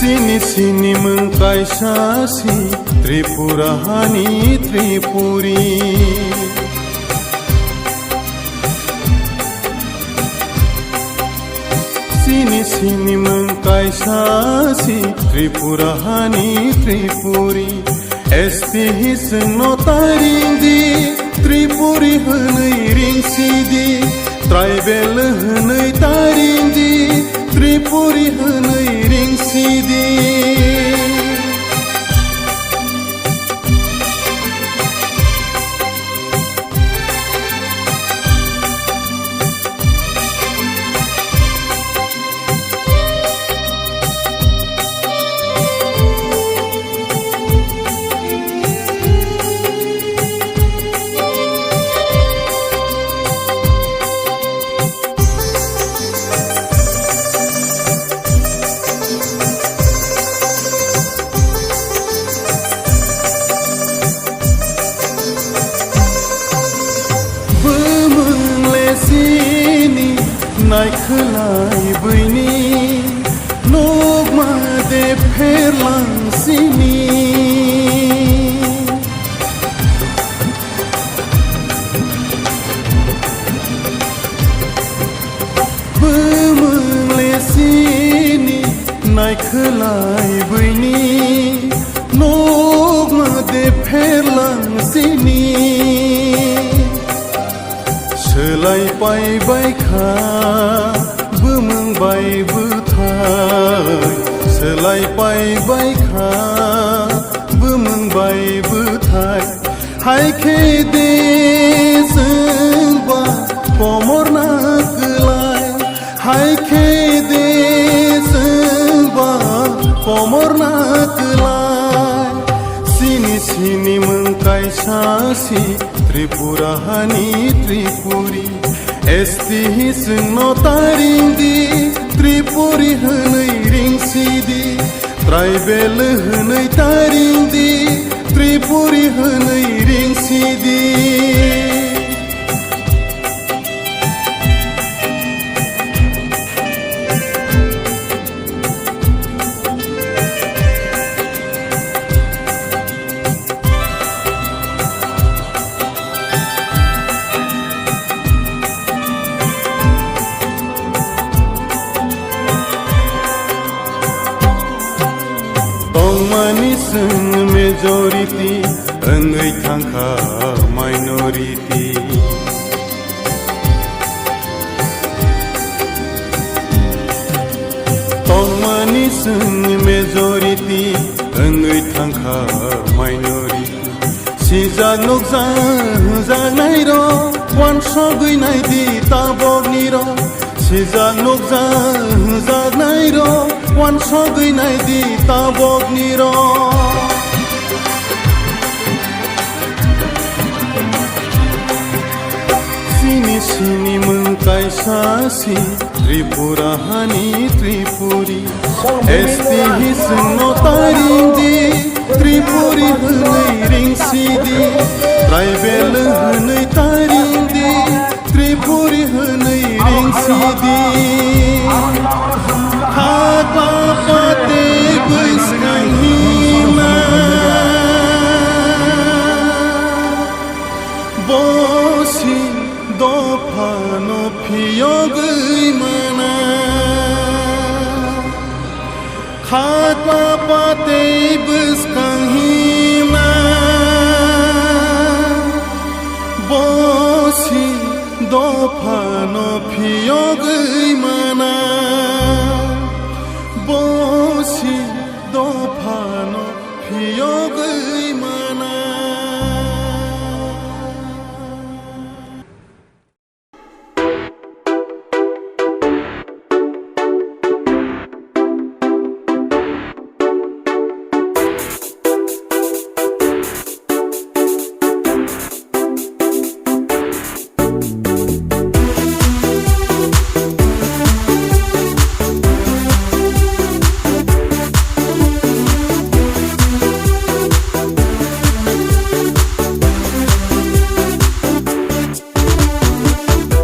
Sini sini mung kaisa si Tripura hani Tripuri. Sini sini mung kaisa si Tripura hani Tripuri. S T hi chwngno taring di, Tripuri hwnwi ring si di, tribal hwnwi taring di, Tripuri hwnwi ring si di. Khwlai buini nukma de pherlang sini. Swlai pai bai kha bumung bai bwthai. Swlai pai bai kha bumung bai bwthai. Hai khe de chwng ba komor na kwlai. Hai khe de chwng ba komor na kwlai. Sini sini mung kaisa si Tripura hani Tripuri. S T hi chwng no taring di, Tripuri hwnwi ring si di. Tribal hwnwi taring di, Tripuri hwnwi ring si di. Tongmani chwng majority, wngwi thangkha minority. Tongmani chwng majority, wngwi thangkha minority. Sijak nukjak hwnjaknairok, wansogwi naidi taboknirok. Sijak nukjak hwnjaknairok, wansogwi naidi taboknirok. Sini sini mung kaisa si Tripura hani Tripuri. S T hi chwng no taring di, Tripuri hwnwi ring si di. Tribal hwnwi taring di, Tripuri hwnwi ring si di. Hakla pate bwskang hima. Bosi dophano phiyogwi mana. Khakma patei bwskang hima. Bosi dophano phiyogwi mana. Bosi dophano phiyogwi mana.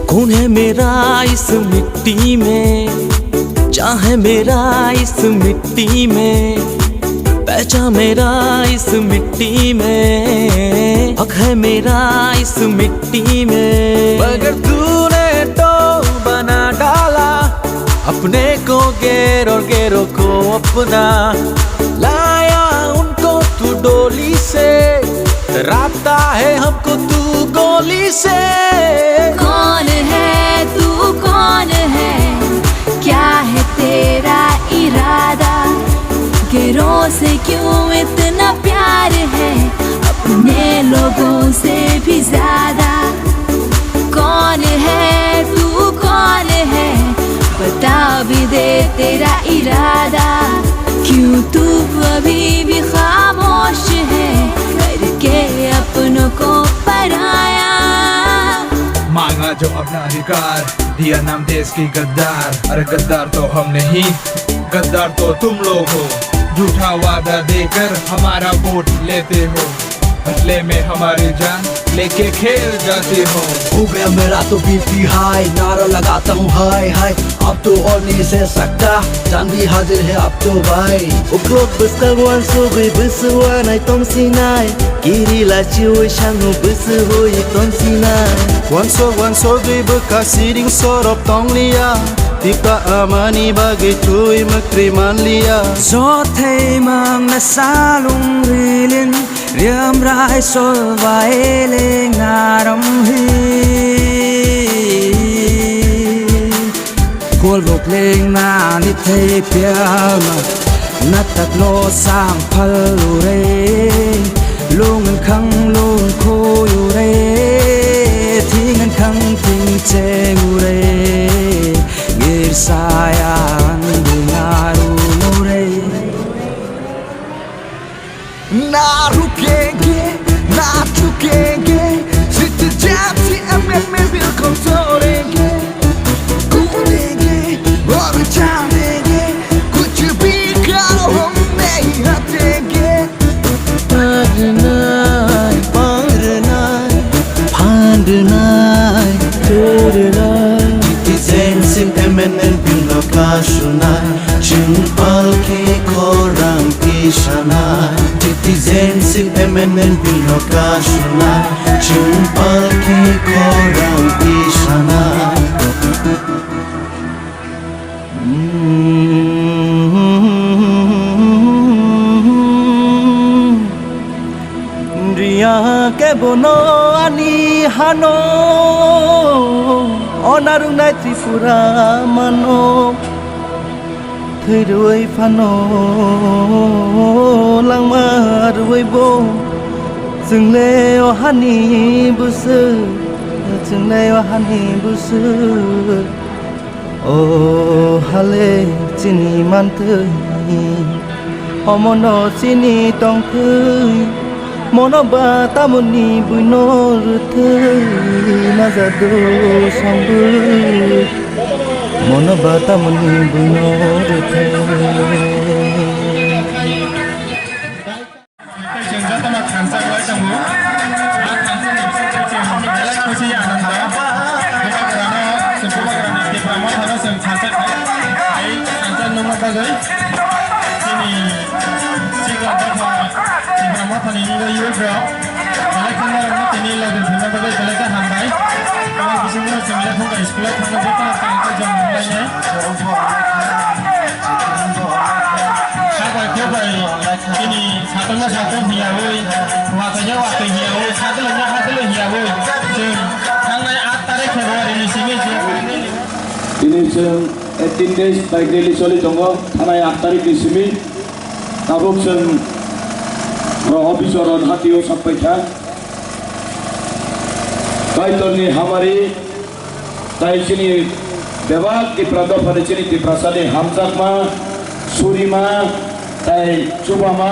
कौन है मेरा इस मिट्टी में, चाहे मेरा इस मिट्टी में, पहचान मेरा इस मिट्टी में, हक है मेरा इस मिट्टी में। मगर तूने तो बना डाला अपने को गैर और गैरों को अपना, लाया उनको तू डोली से, डराता है हमको तू गोली से। कौन है तू, कौन है, क्या है तेरा इरादा? गैरों से क्यों इतना प्यार है, अपने लोगों से भी ज्यादा। कौन है तू, कौन है, बता भी दे तेरा इरादा। क्यों तू अभी भी खामोश है, करके अपनों को पराया। मांगा जो अपना अधिकार, दिया नाम देश की गद्दार। अरे गद्दार तो हम नहीं, गद्दार तो तुम लोग हो। झूठा वादा देकर हमारा वोट लेते हो, बदले में हमारी जान लेके खेल जाते हो। हो गया मेरा तो बीपी हाई, नारा लगाता हूँ हाय हाय। Up to all ni se sakta, jandi hajir he up to bhai. Uklok bwskang uansugwi bwswk uanai tongsinai. Kiri lachiui sango bwswk hui tongsinai. Uansuk uansugwi bwkha siring sorop tongliya. Tipa amani bagwi twi mwkri manliya. Jothai mang na salung rilin, riam rai sol bai leng naram hi. Kol bok leng na ni thai piama, na tak lo sang phal u re. Lung khang lung khoi u re, thing khang thing cheng u re. Ngir saya ang bunga ru u re. Naru kenge, nachu kenge, siti japsi amen me bil konsorenge. Kudenge, boru chanenge, kuchu bika hom nahi hatenge. Parnai, parnai, parnai, parnai. Citizenship amendment bill no kasunai, chwng palki khorang tisanai. Citizenship amendment bill no kasunai, chwng palki khorang tisanai. Riya kebono ani hano, onarunai Tripura mano. Thwi rwui phano langma rwui bo, chwngle o hani bwswk, chwngle o hani bwswk. O hale chini mantwi, omono chini tongthwi, mono ba tamoni buino rwthwi, najadu songwi, mono ba tamoni buino rwthwi. Tei chwng jotono thansa wngwi tongo. A thansa ni bisingtwi chwng belai khusi anando. Bubagrano, chwng Bubagrani Tipra Mothano chwng thansa khai. Tei thansa nungma bagwi chini sikla dopha Tipra Mothani youth rok belai khe norokno tini logi thwina bagwi belai khe hambai. Omo bisingo chwng lekhung bai school o thangna jotono thansa chwng nunglainai. Sabai khe bai chini satongno satong hiyawi, wathaino watwi hiyawi, sadolongno sadolong hiyawi, chwng thangnai aat tarikh February ni simi je. Tini chwng eighteen days bike rally choli tongo, thanai aat tarikh ni simi. Tabuk chwng ro office o ron hatio sak paikha. Kaitorni hamari tai chini bebak Tipra dophani chini Tiprasani hamjakma, surima, tai chubama.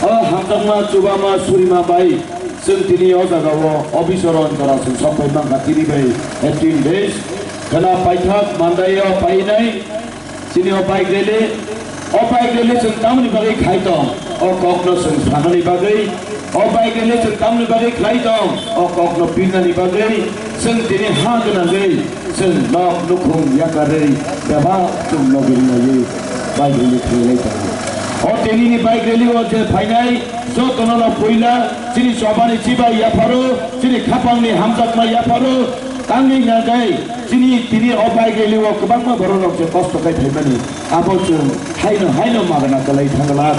O hamjakma, chubama, surima bai chwng tini o jagao office o ron jora chwng sok pai mankha tini bai eighteen days. Khwna paithak Mandai o painai. Chini o bike rally, o bike rally chwng tamoni bagwi khai tong, o kokno chwng sanani bagwi, o bike rally chwng tamoni bagwi khlai tong, o kokno pirnani bagwi chwng tini ha gwnangwi chwng nok nukhung yakarwi bebak chwng logi wngnaiwi bike rally khlailai tongo. O tinini bike rally o je phainai jotono no puila chini chobani chibai yapharo, chini khapangni hamjakma yapharo, tangwi nagai. Chini tini o bike rally o kwbangma borok rok je kosto khai phaimani, abo chwng haino haino magna kwlai thangla.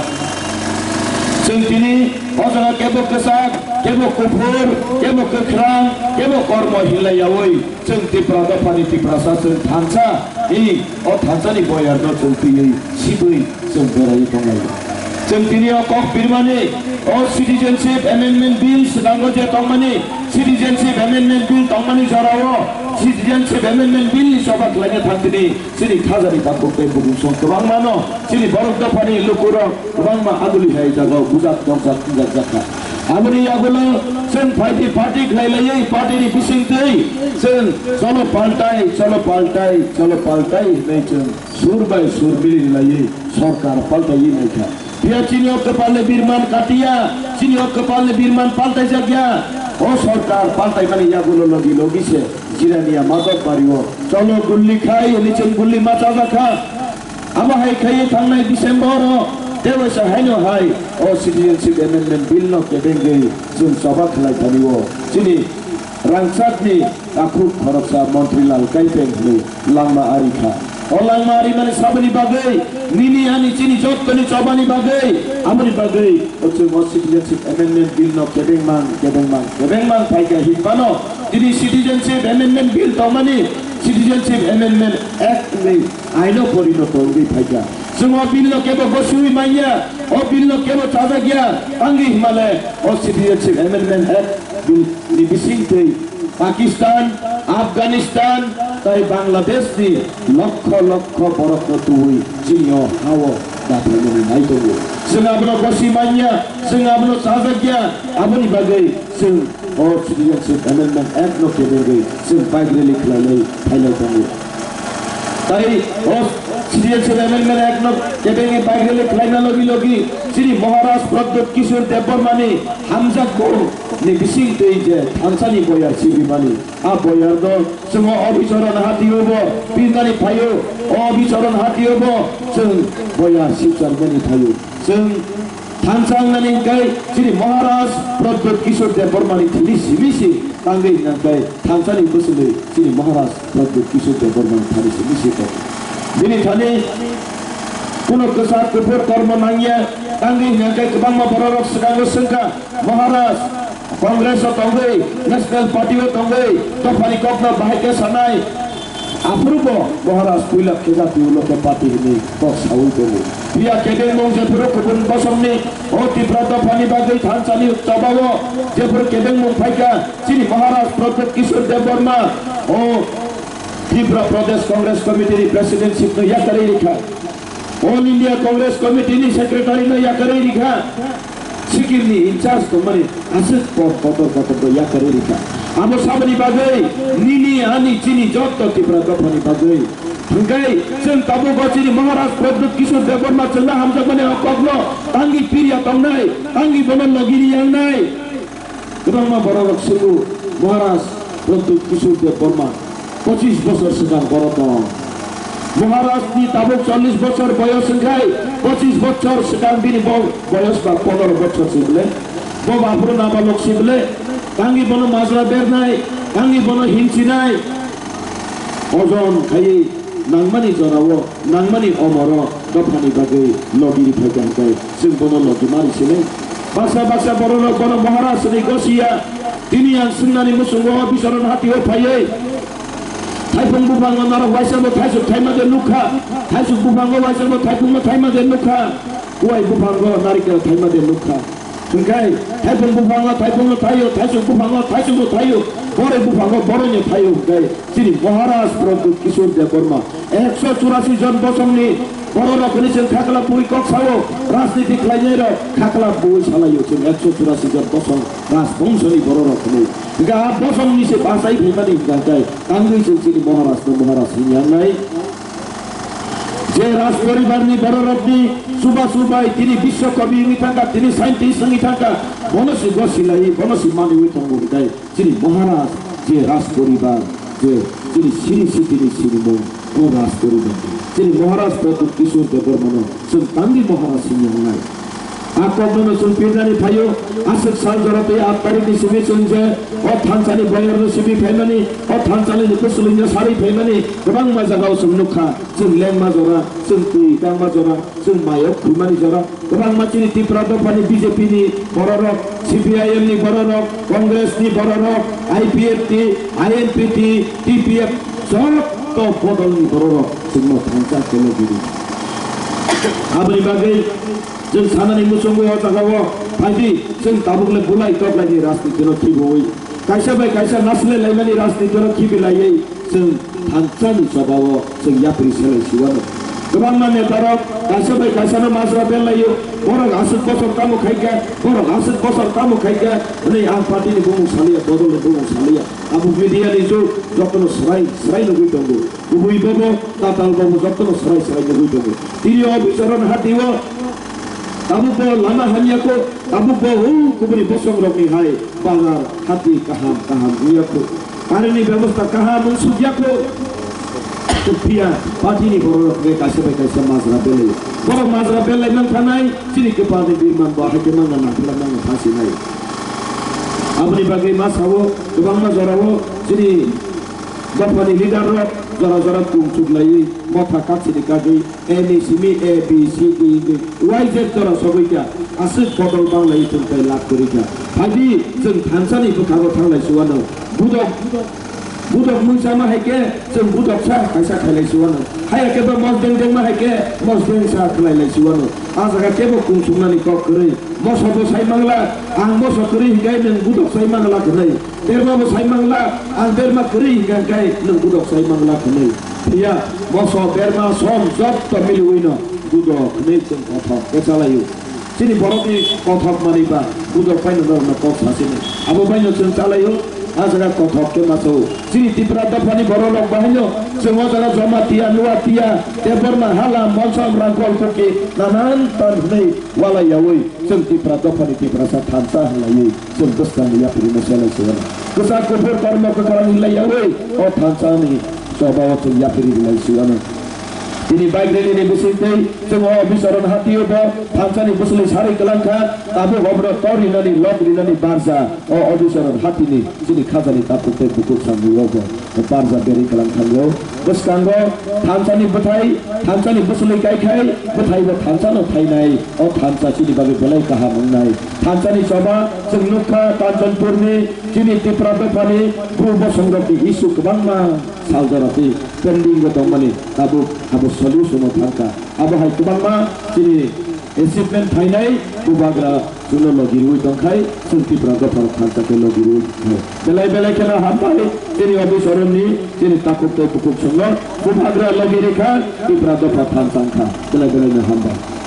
Chwng tini o jaga kebo kwchak, kebo kuphur, kebo kwkhrang, kebo kormo hinlai yaui chwng Tipra dophani Tiprasa chwng thansa, i o thansani boyarno chwng twiwi sibwi chwng berai tonglai. Chwng tini o kok pirmani, o Citizenship Amendment Bill swkango je tongmani, Citizenship Amendment Bill tongmani jorao Citizenship Amendment Bill ni choba khlaina thang tini chini khajani takhuk tei bukung song kwbangmano chini borok dophani lukurok kwbangma aguli hai jagao bujak tongsak wngjakjakha. Aboni yagulo chwng phaidi party khlai laiwi party ni bisingtwi chwng cholo paltai, cholo paltai, cholo paltai hinwi chwng sur bai sur mili laiwi sorkar paltaiwi naikha. Phiya chini o kwpalni birman katiya, chini o kwpalni birman paltaijak ya. O sorkar paltaimani yagulo logi logi se Jirania Madhobari o cholo gulli khai hwnwi chwng gulli ma chajakha. Abo hai khaiwi thangnai December o tewaisa haino hai o Citizenship Amendment Bill no kebengwi chwng choba khlai thani o chini Rangchakni takhuk khoroksa Montri Lal Kaipeng hwnwi langma ari kha. O langma arimani saboni bagwi, nini ani chini jottoni chobani bagwi, aboni bagwi o chwng o Citizenship Amendment Bill no kebengmang, kebengmang, kebengmang phaikha hinphano, tini Citizenship Amendment Bill tongmani Citizenship Amendment Act hwnwi aino porinoto wngwi phaikha. Chwng o bill no kebo gosiwi manya, o bill no kebo chajakya, tangwi himale o Citizenship Amendment Act bill ni bisingtwi Pakistan, Afghanistan tei Bangladesh ni lokho lokho borok no tubui chini o ha o da phaimani nai tongo. Chwng abono gosi manya, chwng abono chajakya, aboni bagwi chwng o Citizenship Amendment Act no kebengwi chwng bike rally khlainai phailai tongo. Tai o Citizenship Amendment Act no kebengwi bike rally khlaina logi logi chini Maharaj Pradyut Kishore Debbarma ni hamjak bung ni bising twi je thansa ni boyar sibimani, a boyar no chwng o obicharan hati o bo pirnani phaio, o obicharan hati o bo chwng boyar sibcharmani phaio. Chwng thansa wngnani hwnkhe chini Maharaj Pradyut Kishore Debbarma ni thani simi se tangwi hwnkhe thansa ni bwswlwi chini Maharaj Pradyut Kishore Debbarma ni thani simi se tongo. Bini thani kuno kwchak kuphur kormo nangya, tangwi hwnkhe kwbangma bororok swkango swngkha, Maharaj, Congress o tongwi, National Party o tongwi, dophani kokno bahai khe sanai. Aphuru bo Maharaj puila khe jati ulo khe party hwnwi kok saui tongo. Phiya kebengmung jephuru kubun bosongni o Tipra dophani bagwi thansani chobao jephuru kebengmung phaikha, chini Maharaj Pradyut Kishore Debbarma o Tripura Pradesh Congress Committee ni presidency no yakarwi rikha. All India Congress Committee ni secretary no yakarwi rikha, Sikkim ni in charge tongmani aswk kok kotor kotor no yakarwi rikha. Abo saboni bagwi nini ani chini jotto Tipra dophani bagwi. Hwnkhe chwng tabuk o chini Maharaj Pradyut Kishore Debbarma chwngno hamjakmani o kokno tangwi pirya tongnai, tangwi bono logiri yangnai. Kwbangma bororok swngwi Maharaj Pradyut Kishore Debbarma pochis bosor swkang borok tong. Maharaj ni tabuk chollish bosor boyos wngkhai, pochis bosor swkang bini bo boyos ba pondro bosor si bwle. Bo baphuru nabalok si bwle. Tangwi bono majra bernai, tangwi bono hinsinai. Ojon khaiwi nangmani jorao, nangmani omoro dophani bagwi logi riphaikha hwnkhe chwng bono logi ma risinai. Baksa baksa bororok bono Maharaj hwnwi gosiya. Tini ang swngnani muchungo o bicharon hatio phaiwi thaipung buphango norok waisa bo thaisuk thaima de nukha, thaisuk buphango waisa bo thaipungno thaima de nukha, kuwai buphango narikel thaima de nukha. Hwnkhe thaipung buphango thaipungno thaio, thaisuk buphango thaisukno thaio, boroi buphango boroino thaio hwnkhe chini Maharaj Pradyut Kishore Debbarma ekso churasi jon bosongni bororok hwnwi chwng khaklap bui kok sao, rajniti khlainairok khaklap bui salaio chwng ekso churasi jon bosong rajbongshoni bororok hwnwi. Hwnkhe a bosongni se bachai phaimani hwnkhe tangwi chwng chini Maharajno Maharaj hwnwi yangnai. Je raj poribarni bororokni chubachu bai tini biswa kobi wngwi thangkha, tini scientist wngwi thangkha, bono se gosilaiwi, bono se maniwi tongo hwnkhe chini Maharaj je raj poribar, je chini siri sitini sinimung, o raj poribar. Chini Maharaj Pradyut Kishore Debbarmano chwng tangwi Maharaj hwnwi wngnai. A kokno no chwng pirnani phaio, aswk sal jora tei aat tarikni simi chwng je o thansani boyarno simi phaimani, o thansalini bwswlwino sarwi phaimani kwbangma jagao chwng nukha. Chwng lengma jora, chwng twi tangma jora, chwng mayok khulmani jora, kwbangma chini Tipra dophani B J P ni bororok, C P I M ni bororok, Congress ni bororok, I P F T, I N P T, T P F, jotto bodolni bororok chwngno thansa kelo giri. Aboni bagwi chwng sanani muchungo o jagao phaidi, chwng tabukle bulai toklaini rajnitino khibiwi, kaisa bai kaisa naslai laimani rajnitino khibilaiwi chwng thansani chobao chwng yapri selai siwano. Kwbangma netarok kaisa bai kaisano majra berlaio, borok aswk bosor tamo khaikha, borok aswk bosor tamo khaikha hwnwi ang partyni bumung saliya, bodolni bumung saliya. Abo media ni jug, jotono swrai swrai nugwi tongo. Kubui bobo, tatal bobo jotono swrai swrai nugwi tongo. Tini o bicharon hatio tabuk bo lama hamya kho, tabuk bo o kubuni bosong rokni hai bazar hati kaham kaham wngya kho. Current ni bebosta kaham wng sukya kho. Phiya party ni borok rok hwnkhe kaisa bai kaisa majra belai. Borok majra belai man thanai, chini kwpal ni birman bo hai khe mangna nangphila mangna phasinai. Aboni bagwi ma sao, kwbangma jorao chini dophani leader rok jora jora kung chuklaiwi motha kaksini kagwi A ni simi A B C D wngwi Y Z jora sogwi kha, aswk bodol banglaiwi chwng tei lab kwrwi kha. Phaidi chwng thansani bwkhago thanglai suwano. Budok, budok mungsa ma hai khe chwng budok sa kaisa khailai suwano. Haya khe ba mosdeng deng ma hai khe mosdeng sa khlailai suwano. A jaga kebo kung chuknani kok kwrwi. Moso bo sai mangla, ang moso kwrwi hinkhe nwng budok sai mangla hwnwi. Berma bo sai mangla, ang berma kwrwi hinkhe nwng budok sai mangla hwnwi. Phiya, moso, berma, som, jotto miliwino budok hwnwi chwng kothok khe chalaio. Chini borokni kothok manwi ba budok phai norokno kok sasini. Abo baino chwng chalaio, a jaga kothok khe maso. Chini Tipra dophani borok rok bahaino chwng o jaga Jamatia, Nuatia, Debbarma, Hala, Molsom, Rangkhol, Kuki, nanan tan hwnwi walai yaui chwng Tipra dophani Tiprasa thansa hwnlaiwi chwng bwskangni yapirino selai suwano. Kwchak kuphur kormo kwkharang hinlai yaui o thansani chobao chwng yapiri rwlai suwano. Tini bike rally ni bisingtwi chwng o Bicharon hatio bo thansani bwswlwi sarwi kwlang kha, tabuk oborok tor rinani lok rinani barja o Bicharon hatini chini khajani takhuk tei bukhuk samung o bo. Barja berwi kwlang thango. Bwskango thansani bwthai, thansani bwswlwi kaikhai, bwthaibo thansano thainai. O thansa chini bagwi belai kaham wngnai. Thansani choba chwng nukha Kanchanpurni chini Tipra dophani bru bosongrokni issue kwbangma saljora twi pending o tongmani tabuk abo solution o thangkha. Abo hai kwbangma chini achievement phainai bubagra chwngno logi rwui tongkhai, chwng Tipra dopharok thansa khe logi rwui tongkha. Belai belai kheno hambai chini office oroni chini takhuk tei bukhuk chwngno bubagra logi rikha, Tipra dopha thansa wngkha. Belai belai no hambai.